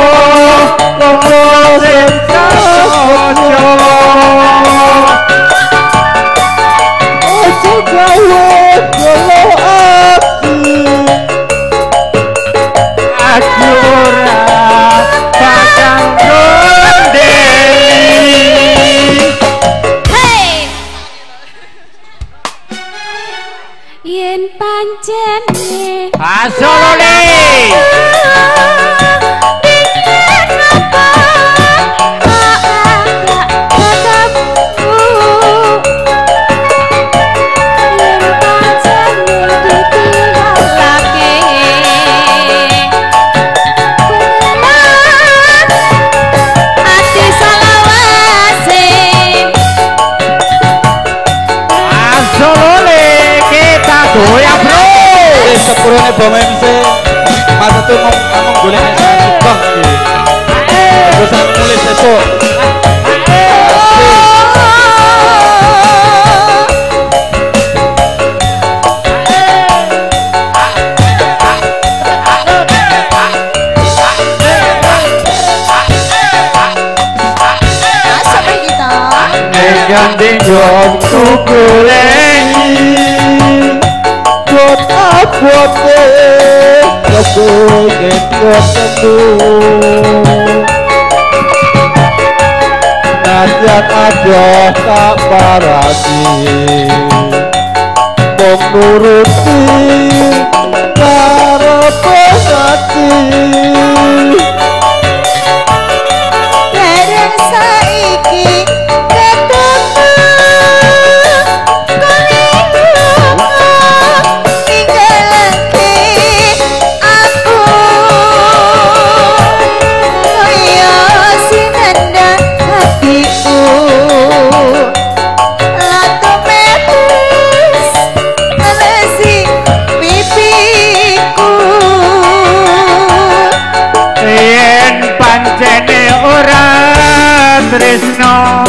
kono sing saja ojo gawe gelo ati aku ora bakal gondeli. Yen pancene asolole goyang bro. Sepurone bom MC Mas itu ngomong golek bang iki. Terus aku nulis sesuk. Ganti jom tukuleni bot abote kepengin ketemu nasihat adoh tak parani mung nuruti karepe ati. Bareng saiki tresno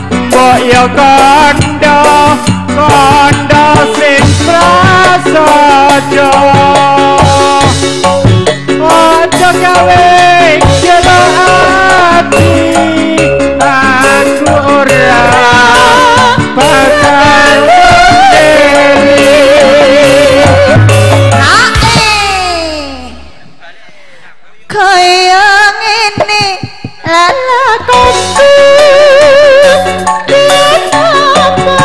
mbok yo kandha kandha sing prasaja aja gawe gelo ati aku ora bakal ndeli. Kaya ngene lalakonku kenapa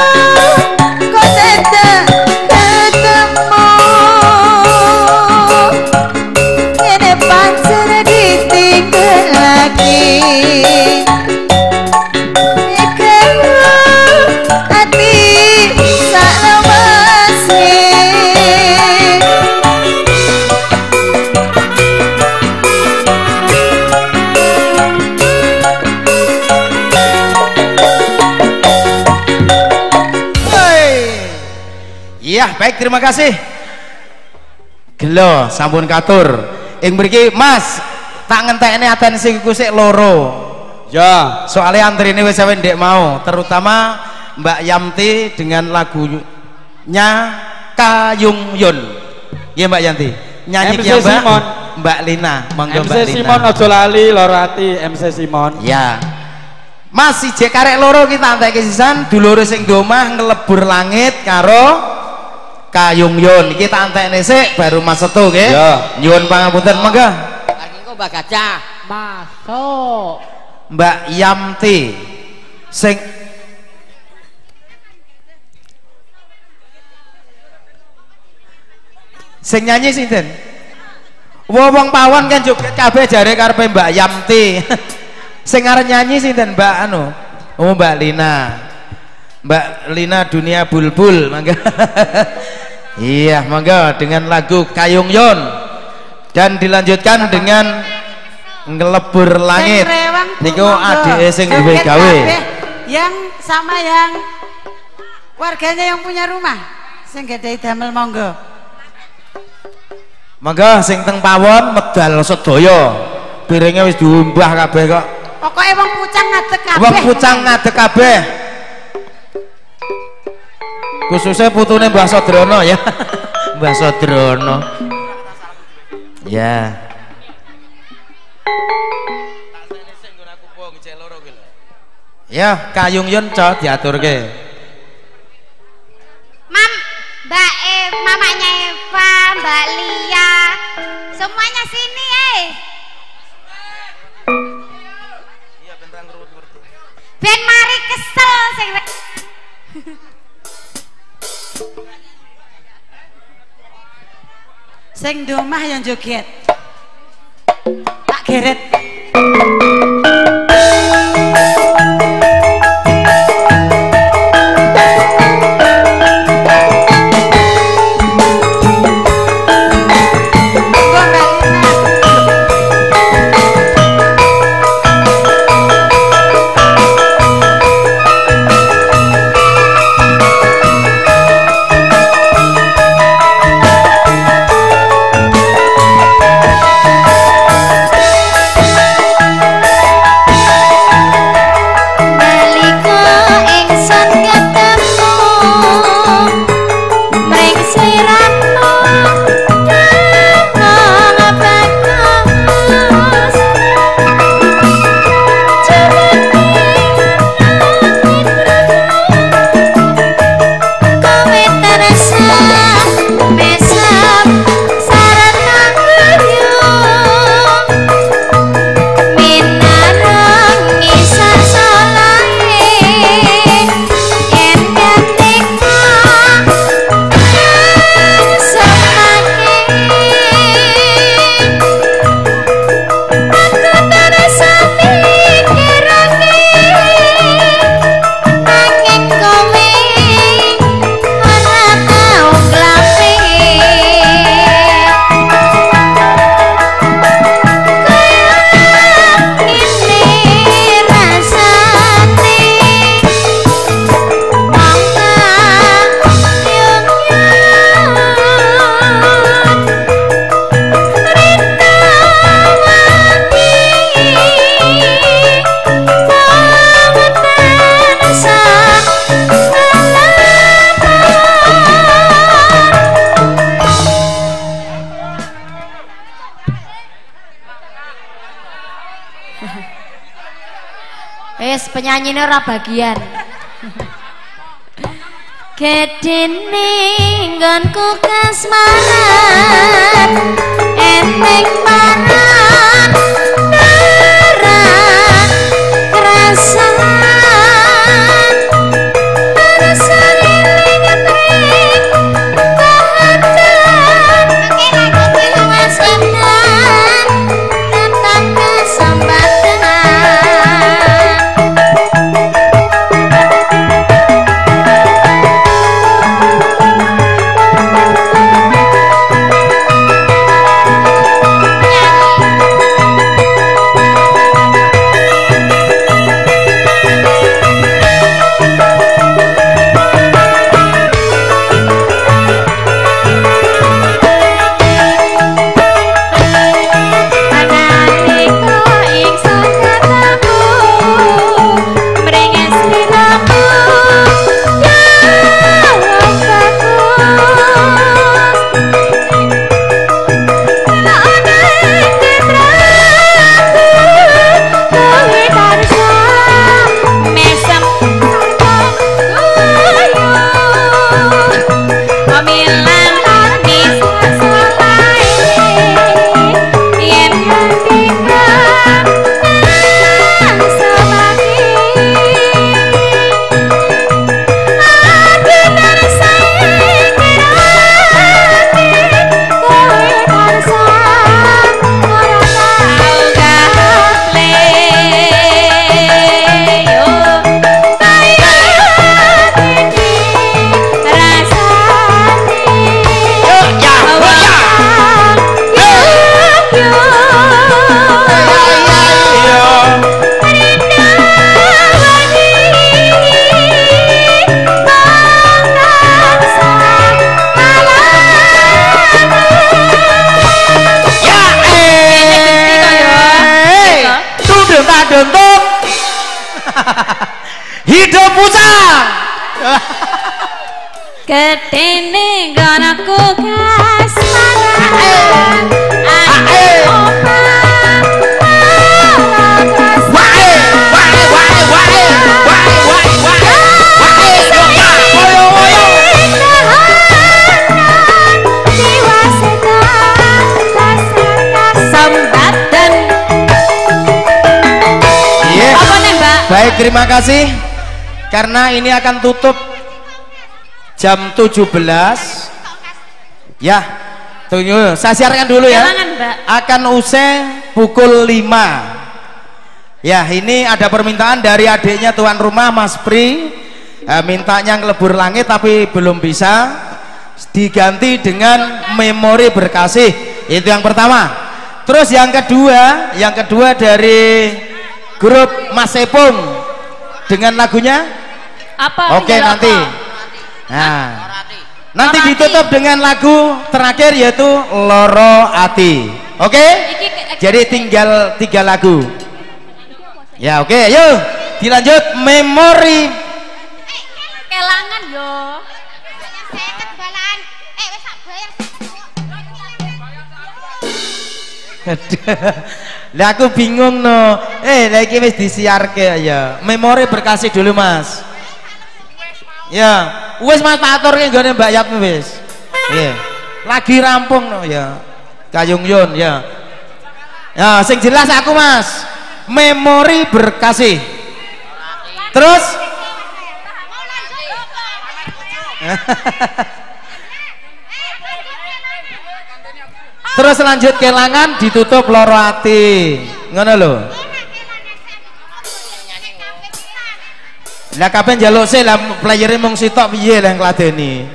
kok dadak ketemu ngene pancen ditinggal lagi karo ati saklawase. Iya, baik, terima kasih. Gelo sampun katur. Ing mriki Mas, tak ngentekne atensi ku sik loro. Ya, soalnya antrine wis sampe ndek mau, terutama Mbak Yamti dengan lagunya Kayung Yun. Iya Mbak Yanti. Nyanyi MC ki Mbak Simon. Mbak Lina, monggo MC Mbak Lina. Simon aja lali loro ati MC Simon. Ya. Mas sijik karek loro kita entekke sisan dulure sing di omah nglebur langit karo Kayung Yun. Iki tak entekne sik baru Mas Setu nggih. Nyuwun pangapunten monggo. Lagi engko Mbak Gajah masuk. Mbak Yamti sing Sing nyanyi sinten? Wong pawon kan joget kabeh jare karepe Mbak Yamti. Sing arep nyanyi sinten Mbak anu? Oh Mbak Lina. Mbak Lina Dunia Bulbul mangga. Iya, mangga dengan lagu Kayung Yon dan dilanjutkan dengan Ngelebur Langit. Niku adike sing duwe gawe. Yang sama yang warganya yang punya rumah sing gadhahi damel monggo. Monggo sing teng pawon medal sedaya. Piringe wis diumbah kabeh kok. Pokoke wong pucang ngadeg kabeh. Wong pucang ngadeg kabeh. Khususnya putune Mbah Sodrono ya. Mbah Sodrono. Ya. Ya, Kayung Yon co diaturke. Mam, Mbak mamanya Eva, Mbak Lia, semuanya sini eh. Ben mari kesel sing. Sing di omah yang joget. Tak geret. Penyanyine ora bagian. Gedene nggonku kasmaran eneng maran daran krasan Ketene nggonaku kasmaran. Aku omah wae wae wae wae wae wae wae wae woyo woyo. Baik, terima kasih. Karena ini akan tutup jam 17. Ya, tunggu. Saya siarkan dulu ya. Akan usai pukul 5. Ya, ini ada permintaan dari adiknya tuan rumah Mas Pri. Mintanya ngelebur langit tapi belum bisa. Diganti dengan memori berkasih. Itu yang pertama. Terus yang kedua dari grup Mas Epung dengan lagunya apa? Oke, nanti. Nah, nanti ditutup dengan lagu terakhir yaitu Loro Ati. Oke? Jadi tinggal 3 lagu. Ya, oke, yuk dilanjut memori. Kelangan yo. Lah aku bingung no. Lah iki wis disiarke ya. Memori berkasih dulu, Mas. Ya, wis Mas tak aturke nggone Mbak Yatmi wis. Nggih. Lagi rampung no ya. Kayung Yun ya. Ya, sing jelas aku, Mas. Memori berkasih. Terus terus lanjut kelangan ditutup Loro Ati. Ngono lho. Lah kabeh njaluk sih lah playere mung sitok piye lah ngladeni.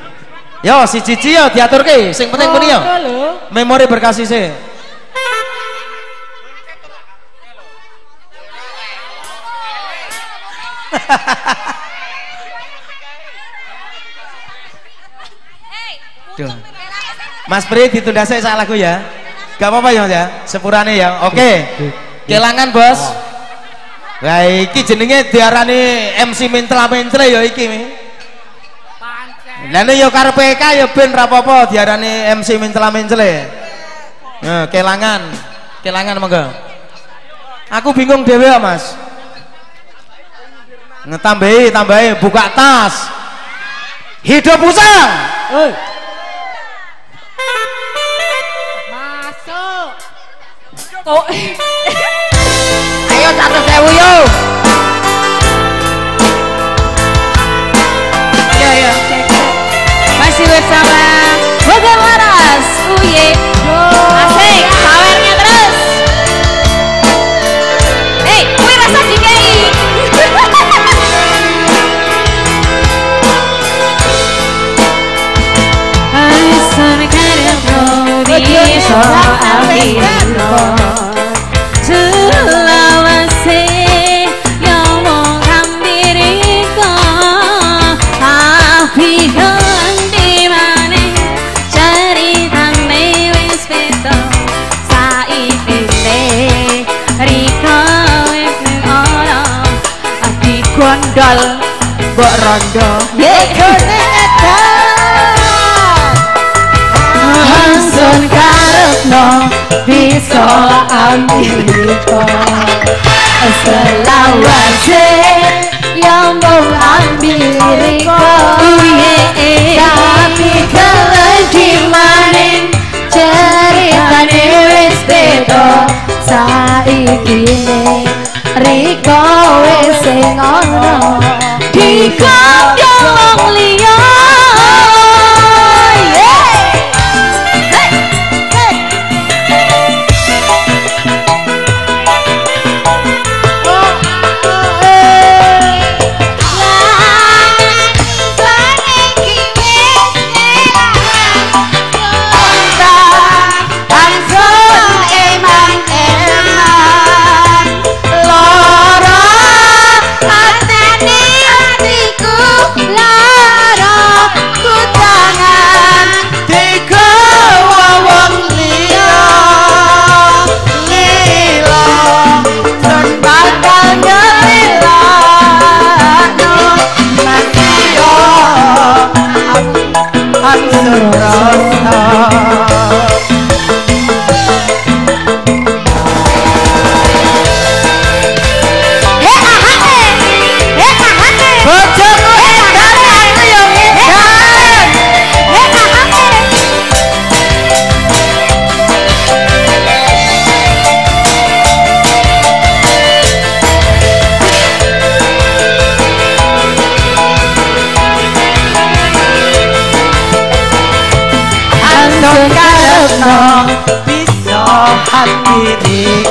Yo siji-siji yo diaturke, sing penting muni yo. Memori berkasih sih. Duh. Mas Pri ditunda saya salah lagu ya. Gak apa-apa ya Mas ya. Sepurane ya. Oke. Kelangan, Bos. Lah iki jenenge diarani MC mentla-mentle ya iki. Lah nek ya karepe ka ya ben ra apa-apa diarani MC mentla-mentle. Nah, kelangan. Kelangan monggo. Aku bingung dhewe ya, Mas. Ngetambahi, tambahi buka tas. Hidup usang. Oi. Masuk. Kok. Ayo 100.000 yo. Yo yo. Masih bersama Bogor Laras. Uye. Asik, sawernya terus. Kuwi rasa dikei. Selawase yo wong hampiriko tapi ganti maneh ceritane wis beda saiki riko wis ora ati gondol mbok rondo bojone edan karepno bisa ambiriko selawase yang mung ambiriko tapi keledi maning ceritane wis beda saiki riko wis sing ono digondol wong liya. Loro atene atiku loro.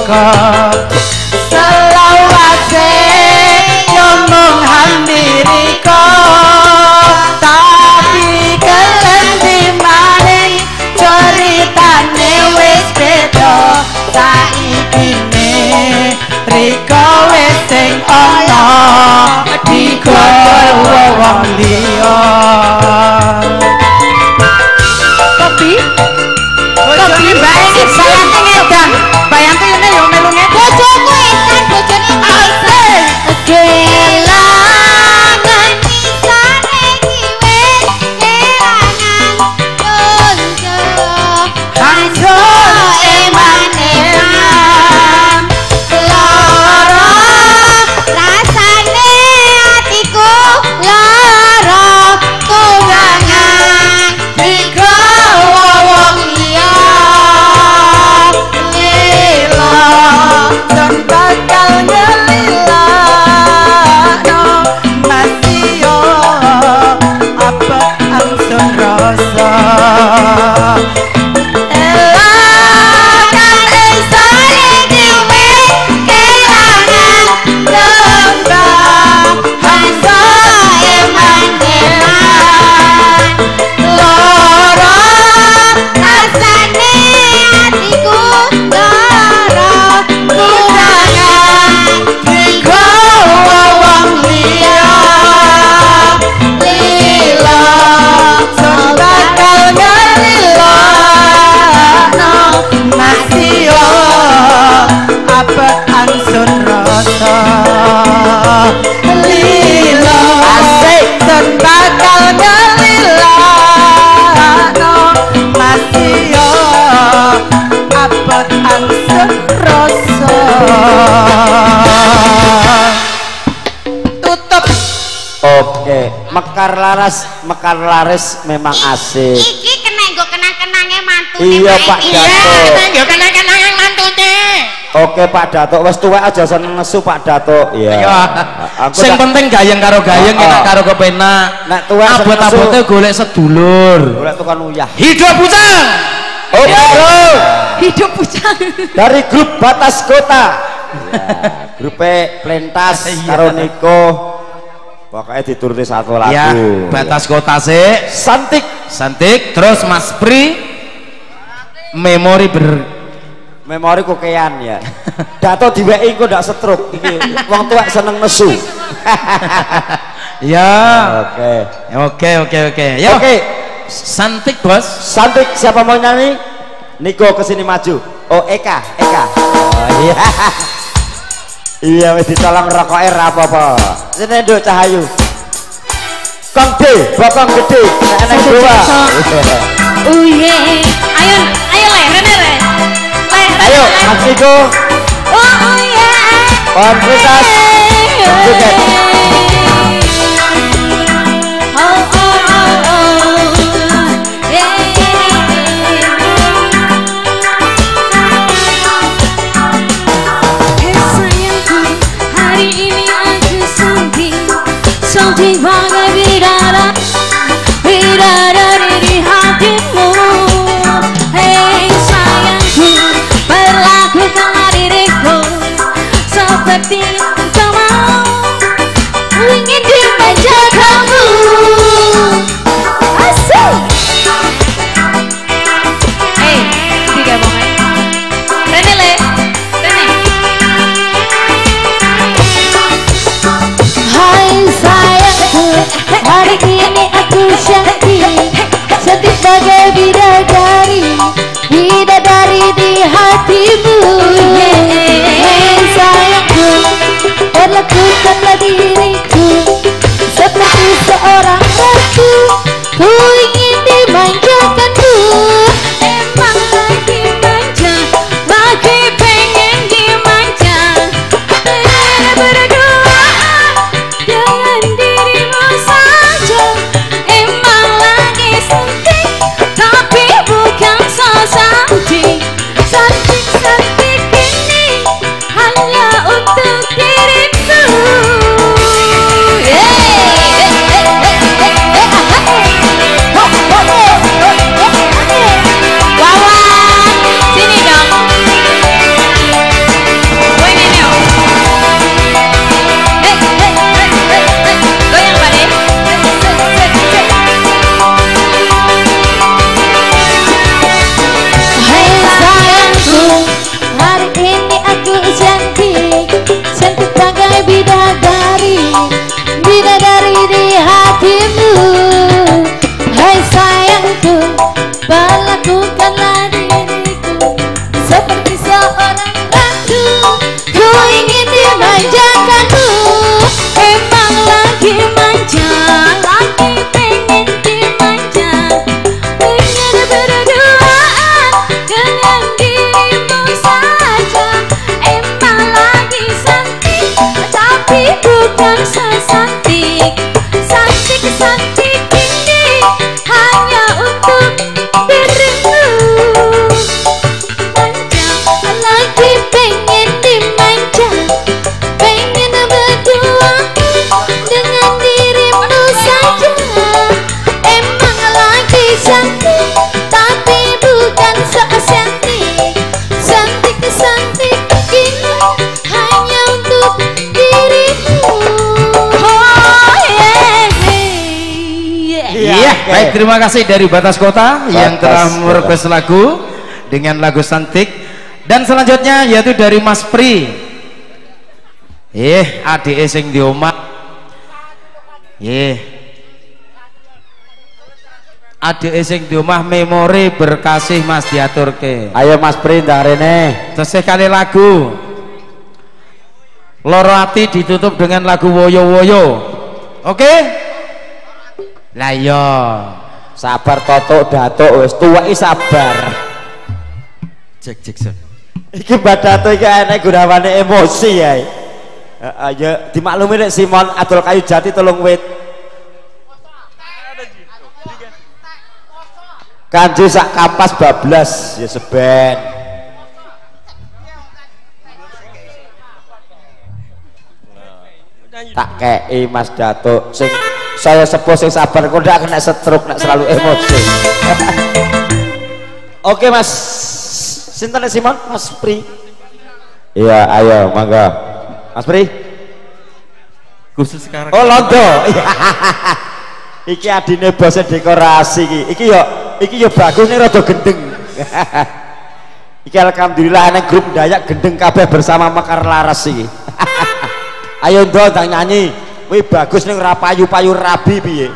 duka. Selawase yo mung hampirika, tapi kelendi maning ceritane wis beda. Saiki ne rika wis sing ana digodhol wong liya. Kopi kopi bae iki Bayanti ngedang. Bayanti ngene yo melu ngedang. Bojoku edan, bojone asik. Kelangan pisane iki wis kelangan konco. Kanco eman-eman lara rasane atiku lara tunangan digawa wong liya. Lila dan bakal ngelilakno masih yo apa angsun rasa. Elakan ingsun iki wis kelangan lembah kanca eman-eman lara rasane atiku lara tunangan digawa wong liya. Lila sun bakal ngelilakno masih yo apa angsun rasa. Lila Asik. sun bakal ngelilakno masih yo apa angsun rasa. Tutup. Oke, Mekar Laras, Mekar Laris memang asik. Iki kena nggo kenang-kenange mantune. Iya, Pak Iki. Datuk. Iya, nggo kenang-kenange mantune. Oke Pak Datuk, wis tuwek aja seneng nesu Pak Datuk. Iya. Aku Sing tak- penting gayeng karo gayeng, Oh, oh. enak karo kepenak. Nek tuwek seneng nesu. Abot-abote golek sedulur. Golek tukang uyah. Hidup bujang. Oke, bro. Hidup bujang. Dari grup Batas Kota. Ya, grupe Plentas karo Niko. Pokoknya dituruti satu lagu. Ya, Batas Kota sih. Santik. Santik, terus Mas Pri memori ber memori kokean ya. Dato diweki engko ndak stroke iki. Wong tuwek seneng nesu. Ya. Oke. Oke, oke, oke. Yo. Oke. Santik, Bos. Santik, siapa mau nyanyi? Niko kesini maju. Oh, Eka, Eka. Oh iya. Iya wis ditolong rokoke ra apa-apa. Sini Nduk Cahayu. Kong D, bokong gede, nek eneng dua. Uye. Ayo, ayo le, rene le. Le, rene, Ayo, le. Mas Niko, Oh iya. Konfritas, joget. Oh oh oh oh. Yeah. Hei sayangku, hari ini aku sedih, sedih bagai bidara, bidadari di hatimu. Hei sayangku, perlakukanlah diriku seperti yang kau mau. Iya, baik, terima kasih dari Batas Kota yang telah merequest lagu dengan lagu Santik. Dan selanjutnya yaitu dari Mas Pri. Adike sing di omah. Adike sing di omah memori berkasih Mas diaturke. Ayo Mas Pri ndang rene. Tesih kali lagu Loro Ati ditutup dengan lagu Woyo Woyo. Oke? Lah iya, sabar totok datuk wis tuwa iki sabar. Cek cek son. Iki Mbak Datuk iki enek gunawane emosi ya. Heeh ya dimaklumi nek Simon adol kayu jati 3 wit. Kanji sak kapas bablas ya seben. Tak kei Mas Datuk sing saya sepuh sing sabar kok ndak kena stroke nek selalu emosi. Oke Mas sinten Simon? Mas Pri. Iya, ayo mangga. Mas Pri. Khusus sekarang. Oh londo. Iki adine bose dekorasi iki. Iki yo bagus nih rada gendeng. Iki alhamdulillah ana grup Dayak gendeng kabeh bersama Mekar Laras iki. Ayo ndo ndang nyanyi. Kuwi bagus ning ora payu-payu rabi piye.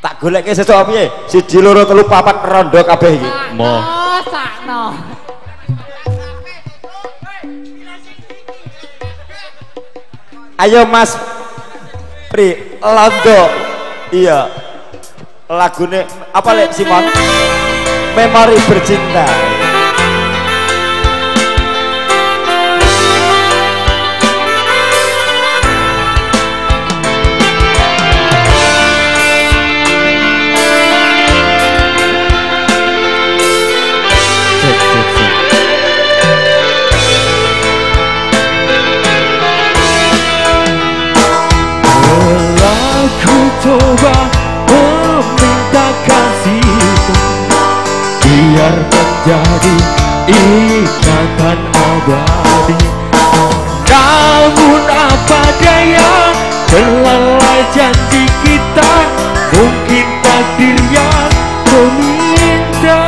Tak golekke sesuk piye? 1 2 3 4 rondo kabeh iki. Mo. Sakno. Ayo Mas Pri londo. Iya. Lagune apa lek Simon? Memori Bercinta. Ku coba meminta kasihmu biar menjadi ikatan abadi. Namun apa daya terlalai janji kita, mungkin takdir yang meminta.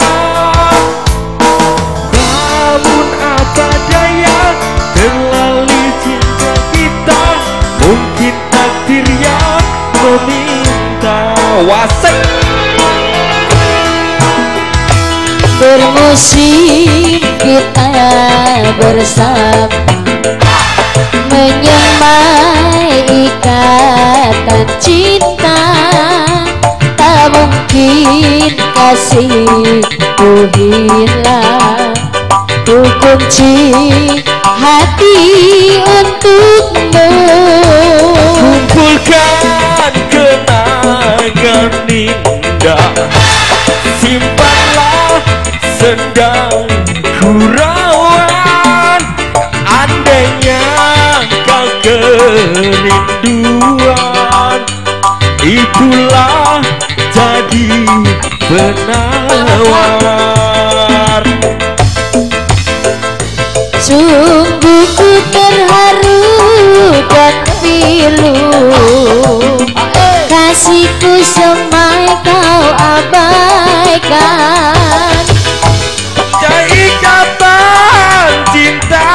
Namun apa daya terlalai cinta kita, mungkin takdir yang meminta. Wasik bermusim kita bersama, menyemai ikatan cinta. Tak mungkin kasihku hilang, ku kunci hati untukmu. Kumpulkan kenangan indah, simpanlah sendang gurauan. Andainya kau kerinduan, itulah jadi penawar. Sungguh ku terharu dan pilu, kasihku semai kau abaikan. Ikatan cinta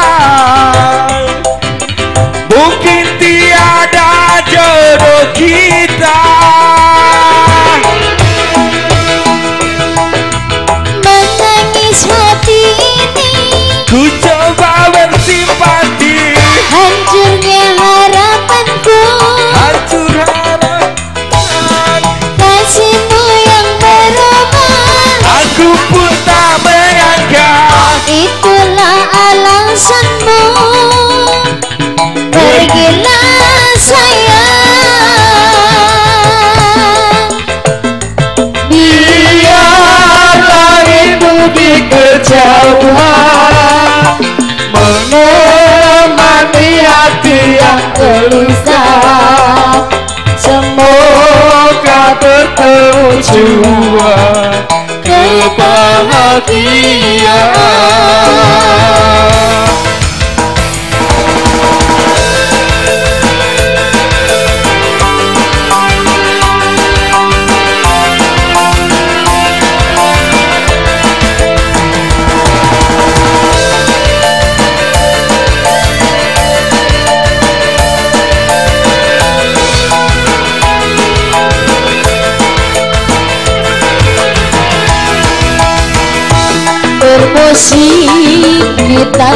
mungkin tiada jodoh kita. Menangis hati ini, ku coba bersimpati. Hancurnya harapanku, hancur harapan. Kasihmu yang berubah, aku pun tak menyangka. Itulah alasanmu, pergilah sayang. Biarlah rindu di kejauhan menemani hati yang gelisah. Semoga bertemu jua kebahagiaan. Kasih kita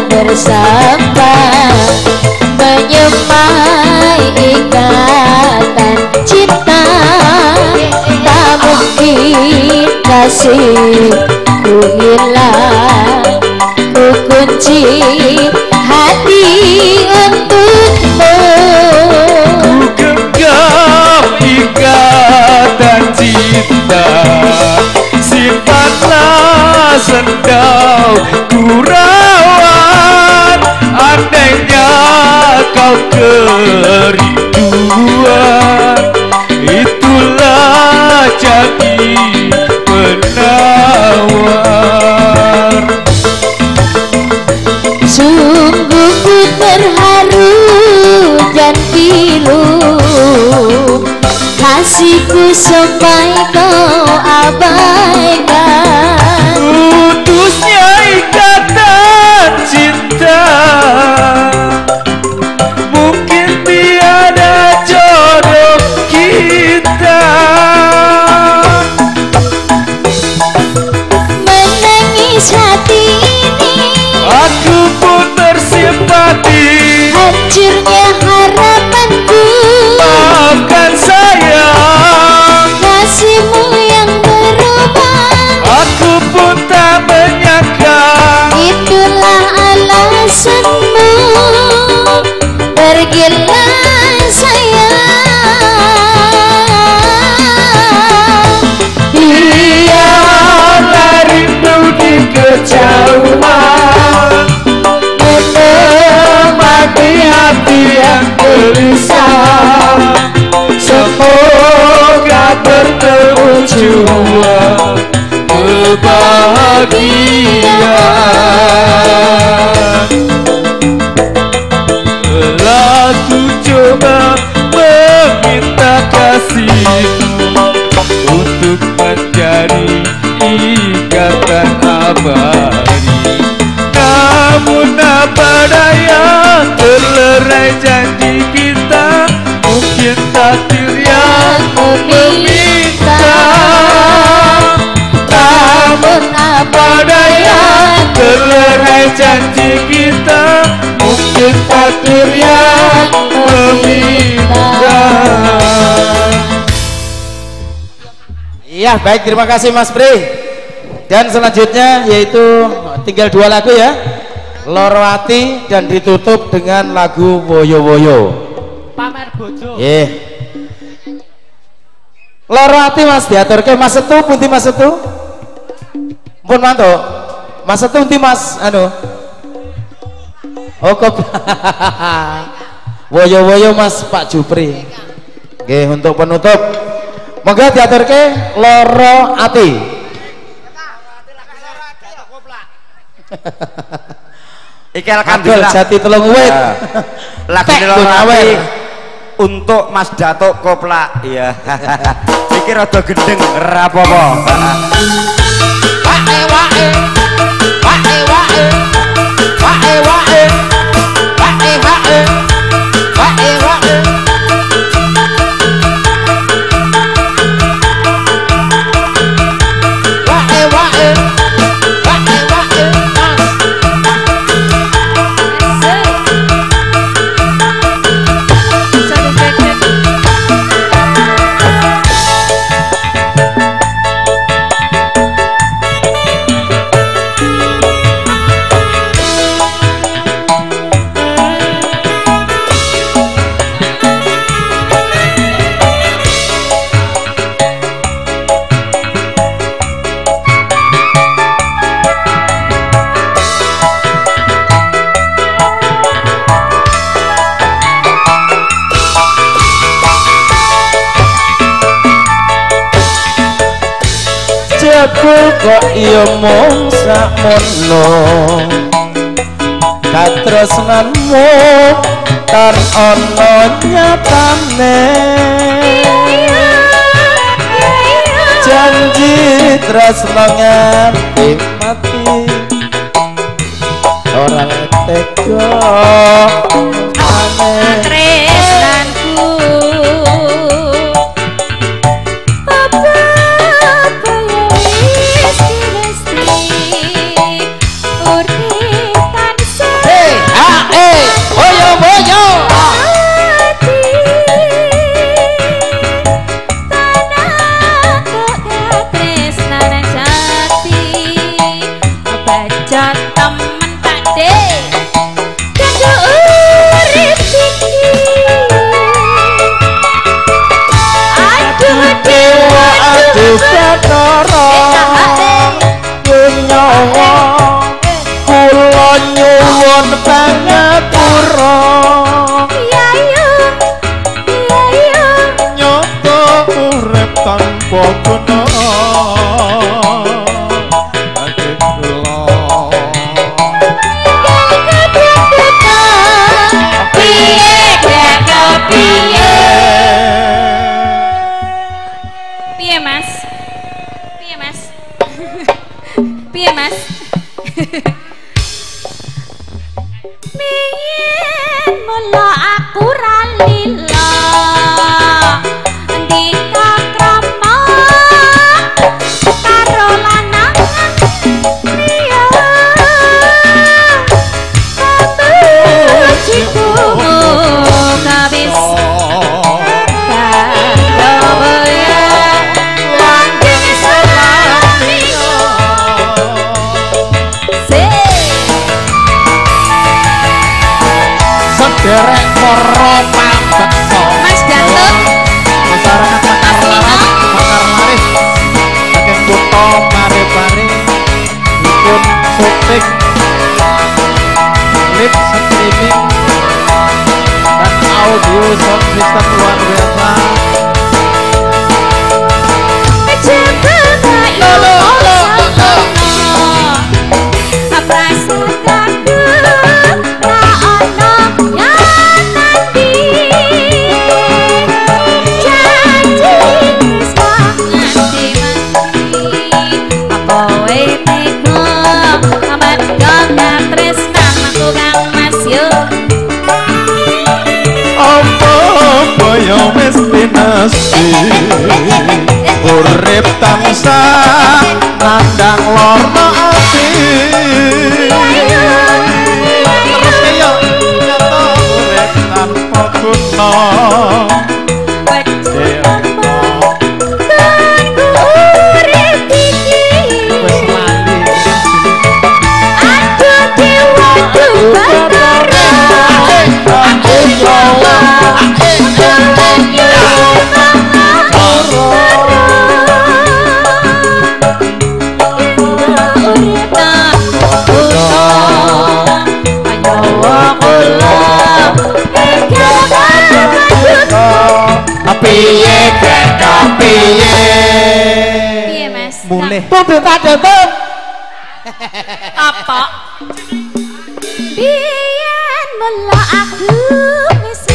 bersama menyemai ikatan cinta. Tak mungkin kasihku hilang, ku kunci hati untukmu. Ku genggam ikatan cinta, simpanlah sendau ku rawat. Andainya kau kerinduan, itulah jadi penawar. Sungguh ku terharu dan pilu, kasihku sampai kau abaikan. Putusnya ikatan cinta, mungkin tiada jodoh kita. Menangis hati ini, aku pun bersimpati. Hancurnya harapanku, maafkan sayang, kasihmu yang berubah. Aku pun tak menyangka, itulah alasanmu. Pergilah sayang, biarlah rindu di kejauhan menemani hati yang gelisah. Semoga bertemu jua kebahagiaan. Telah ku coba meminta kasihmu untuk menjadi ikatan abadi. Namun apa daya, terlerai janji kita. Mungkin takdir yang meminta. Namun apa daya, terlerai janji kita. Mungkin takdir yang meminta. Iya, baik, terima kasih Mas Pri. Dan selanjutnya yaitu tinggal dua lagu ya, Loro Ati dan ditutup dengan lagu Woyo Woyo. Pamer bojo. Nggih. Loro Ati Mas diaturke Mas Setu pundi Mas Setu? Mpun mantuk. Mas Setu pundi Mas anu? Oh kok. Woyo Woyo Mas Pak Jupri. Nggih, untuk penutup monggo diaturke Loro Ati. Iki alhamdulillah jati telung wit. Lagu Loro Ati untuk Mas Datuk Koplak. Iya. Iki rada gendeng rapopo. Wae wae. Wae wae. Wae wae. Wae wae. Wae wae. Wae wae. Wae wae. Kok iya mung sakmono katresnanmu tan ana nyatane. Janji tresno nganti mati ora tega aneh. Tresnanku apa-apa ya wis mesti. tanpa guna. Piye Mas? Piye Mas? Piye Mas? Biyen mula aku ra lila ndika krama karo lanang liya papajiku kabis Derek para pambeksa Mas Datuk masyarakat Mekar Laras, Mekar Laris saking kutha Pare-Pare dipun syuting live streaming dan audio sound system luar biasa. Urip tansah nandang loro ati. Terus yo nyata urip tanpa guna. Wis lali. Aduh dewa batara. Piye piye piye Mas? Mulih. Apa? Biyen mula aku wis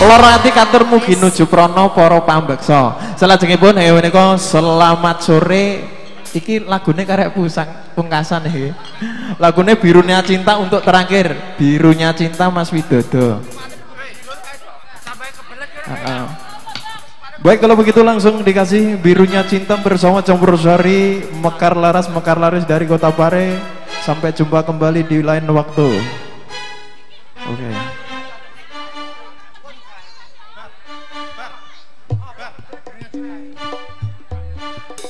Loro ati katur mugi nuju prana para pambeksa. Salajengipun menika selamat sore. Iki lagune karek pusang pungkasan iki. Lagune Birunya Cinta untuk terakhir. Birunya Cinta Mas Widodo. Baik, kalau begitu langsung dikasih Birunya Cinta bersama Campur Sari Mekar Laras Mekar Laris dari Kota Pare. Sampai jumpa kembali di lain waktu. Oke.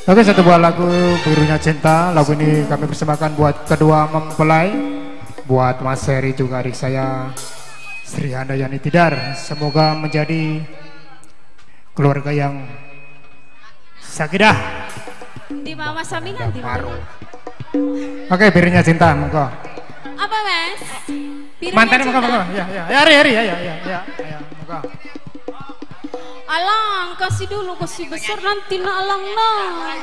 Oke, satu buah lagu Birunya Cinta. Lagu ini kami persembahkan buat kedua mempelai, buat Mas Heri juga adik saya Sri Handayani Tidar. Semoga menjadi keluarga yang sakinah. Di Mama Samina di. Oke, Birunya Cinta, monggo. Apa Mas? Mantannya monggo, monggo. Ya, ya, ya, Hari, ya, ya, ya, ya, monggo. Alang, kasih dulu, kasih besar nanti nak alang lah.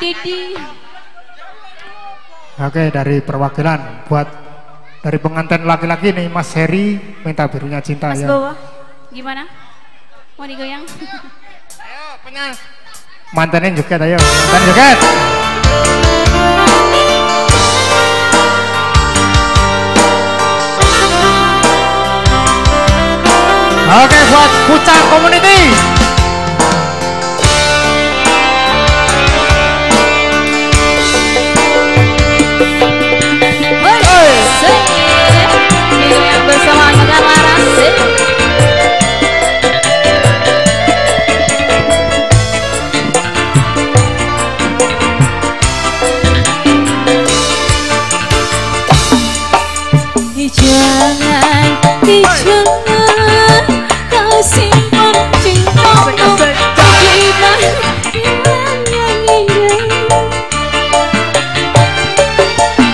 Didi. Oke, dari perwakilan buat dari pengantin laki-laki nih Mas Heri minta Birunya Cinta. Mas ya. Bowo, gimana? Mau digoyang? Ayo, punya. Mantannya joget, ayo. Mantan joget. Oke, buat Pucang Community. Bersama Mekar Laras. Jangan, jangan kau simpan cintamu di balik yang indah.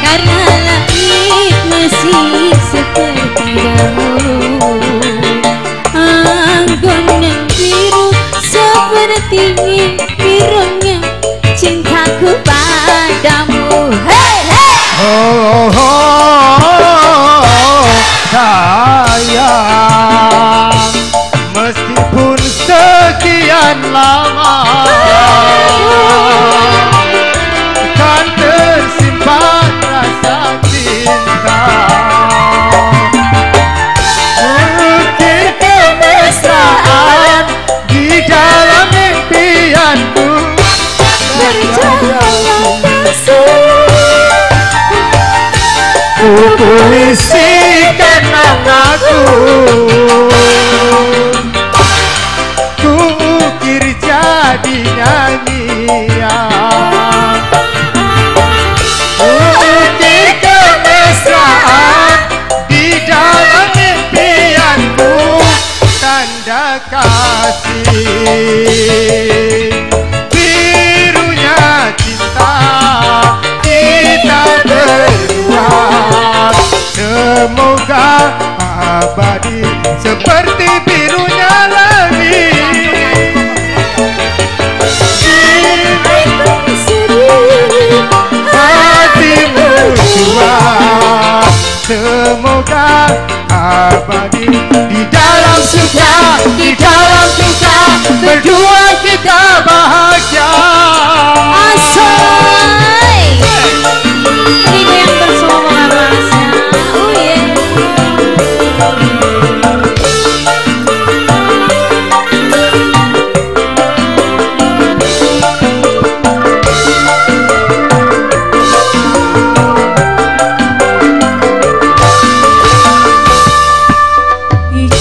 Karena langit masih seperti dahulu, anggun dan biru seperti birunya cintaku padamu. Hey, hey. Oh, oh, oh, sayang, meskipun sekian lama kan tersimpan rasa cinta. Ukir kemesraan di dalam impianku. Percayalah kasih, ku puisikan namaku, ku ukir jadi nyanyian. Ku ukir kemesraan di dalam impianku, tanda kasih birunya cinta kita berdua. Semoga abadi seperti birunya langit. Hatimu jua, semoga abadi di dalam suka, di dalam duka, berdua kita bahagia. Asoy. Ini goyang bersama Mas. Oh yeah.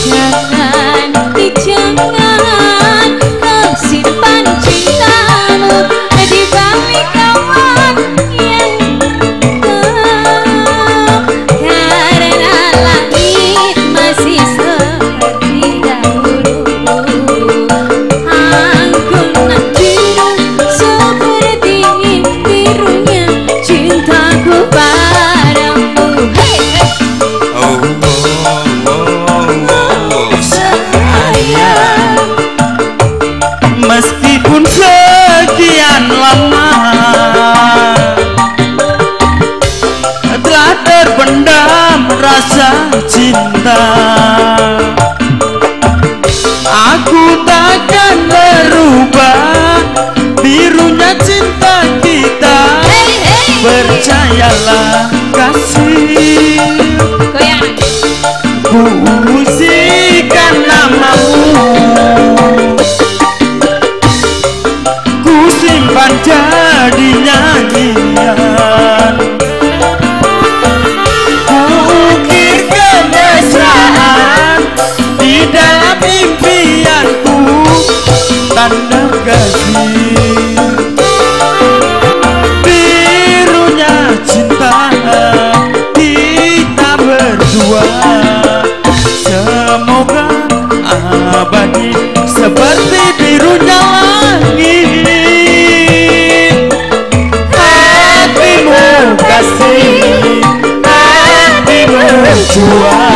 Jangan, jangan kau simpan cintamu di balik kawan yang hitam. Karena langit masih seperti dahulu, anggun nan biru seperti birunya cintaku padamu. Hey, hey. Oh, oh, oh, oh, sayang, meskipun sekian lama telah terpendam rasa cinta, aku takkan berubah birunya cinta kita. Hey, hey. Percayalah kasih, Goyang. ku musikan namamu, ku simpan jadi nyanyian. Ku ukir kemesraan di dalam impianku, tanda kasih birunya cinta kita berdua. Semoga abadi seperti birunya langit. Hatimu kasih, hatimu jua.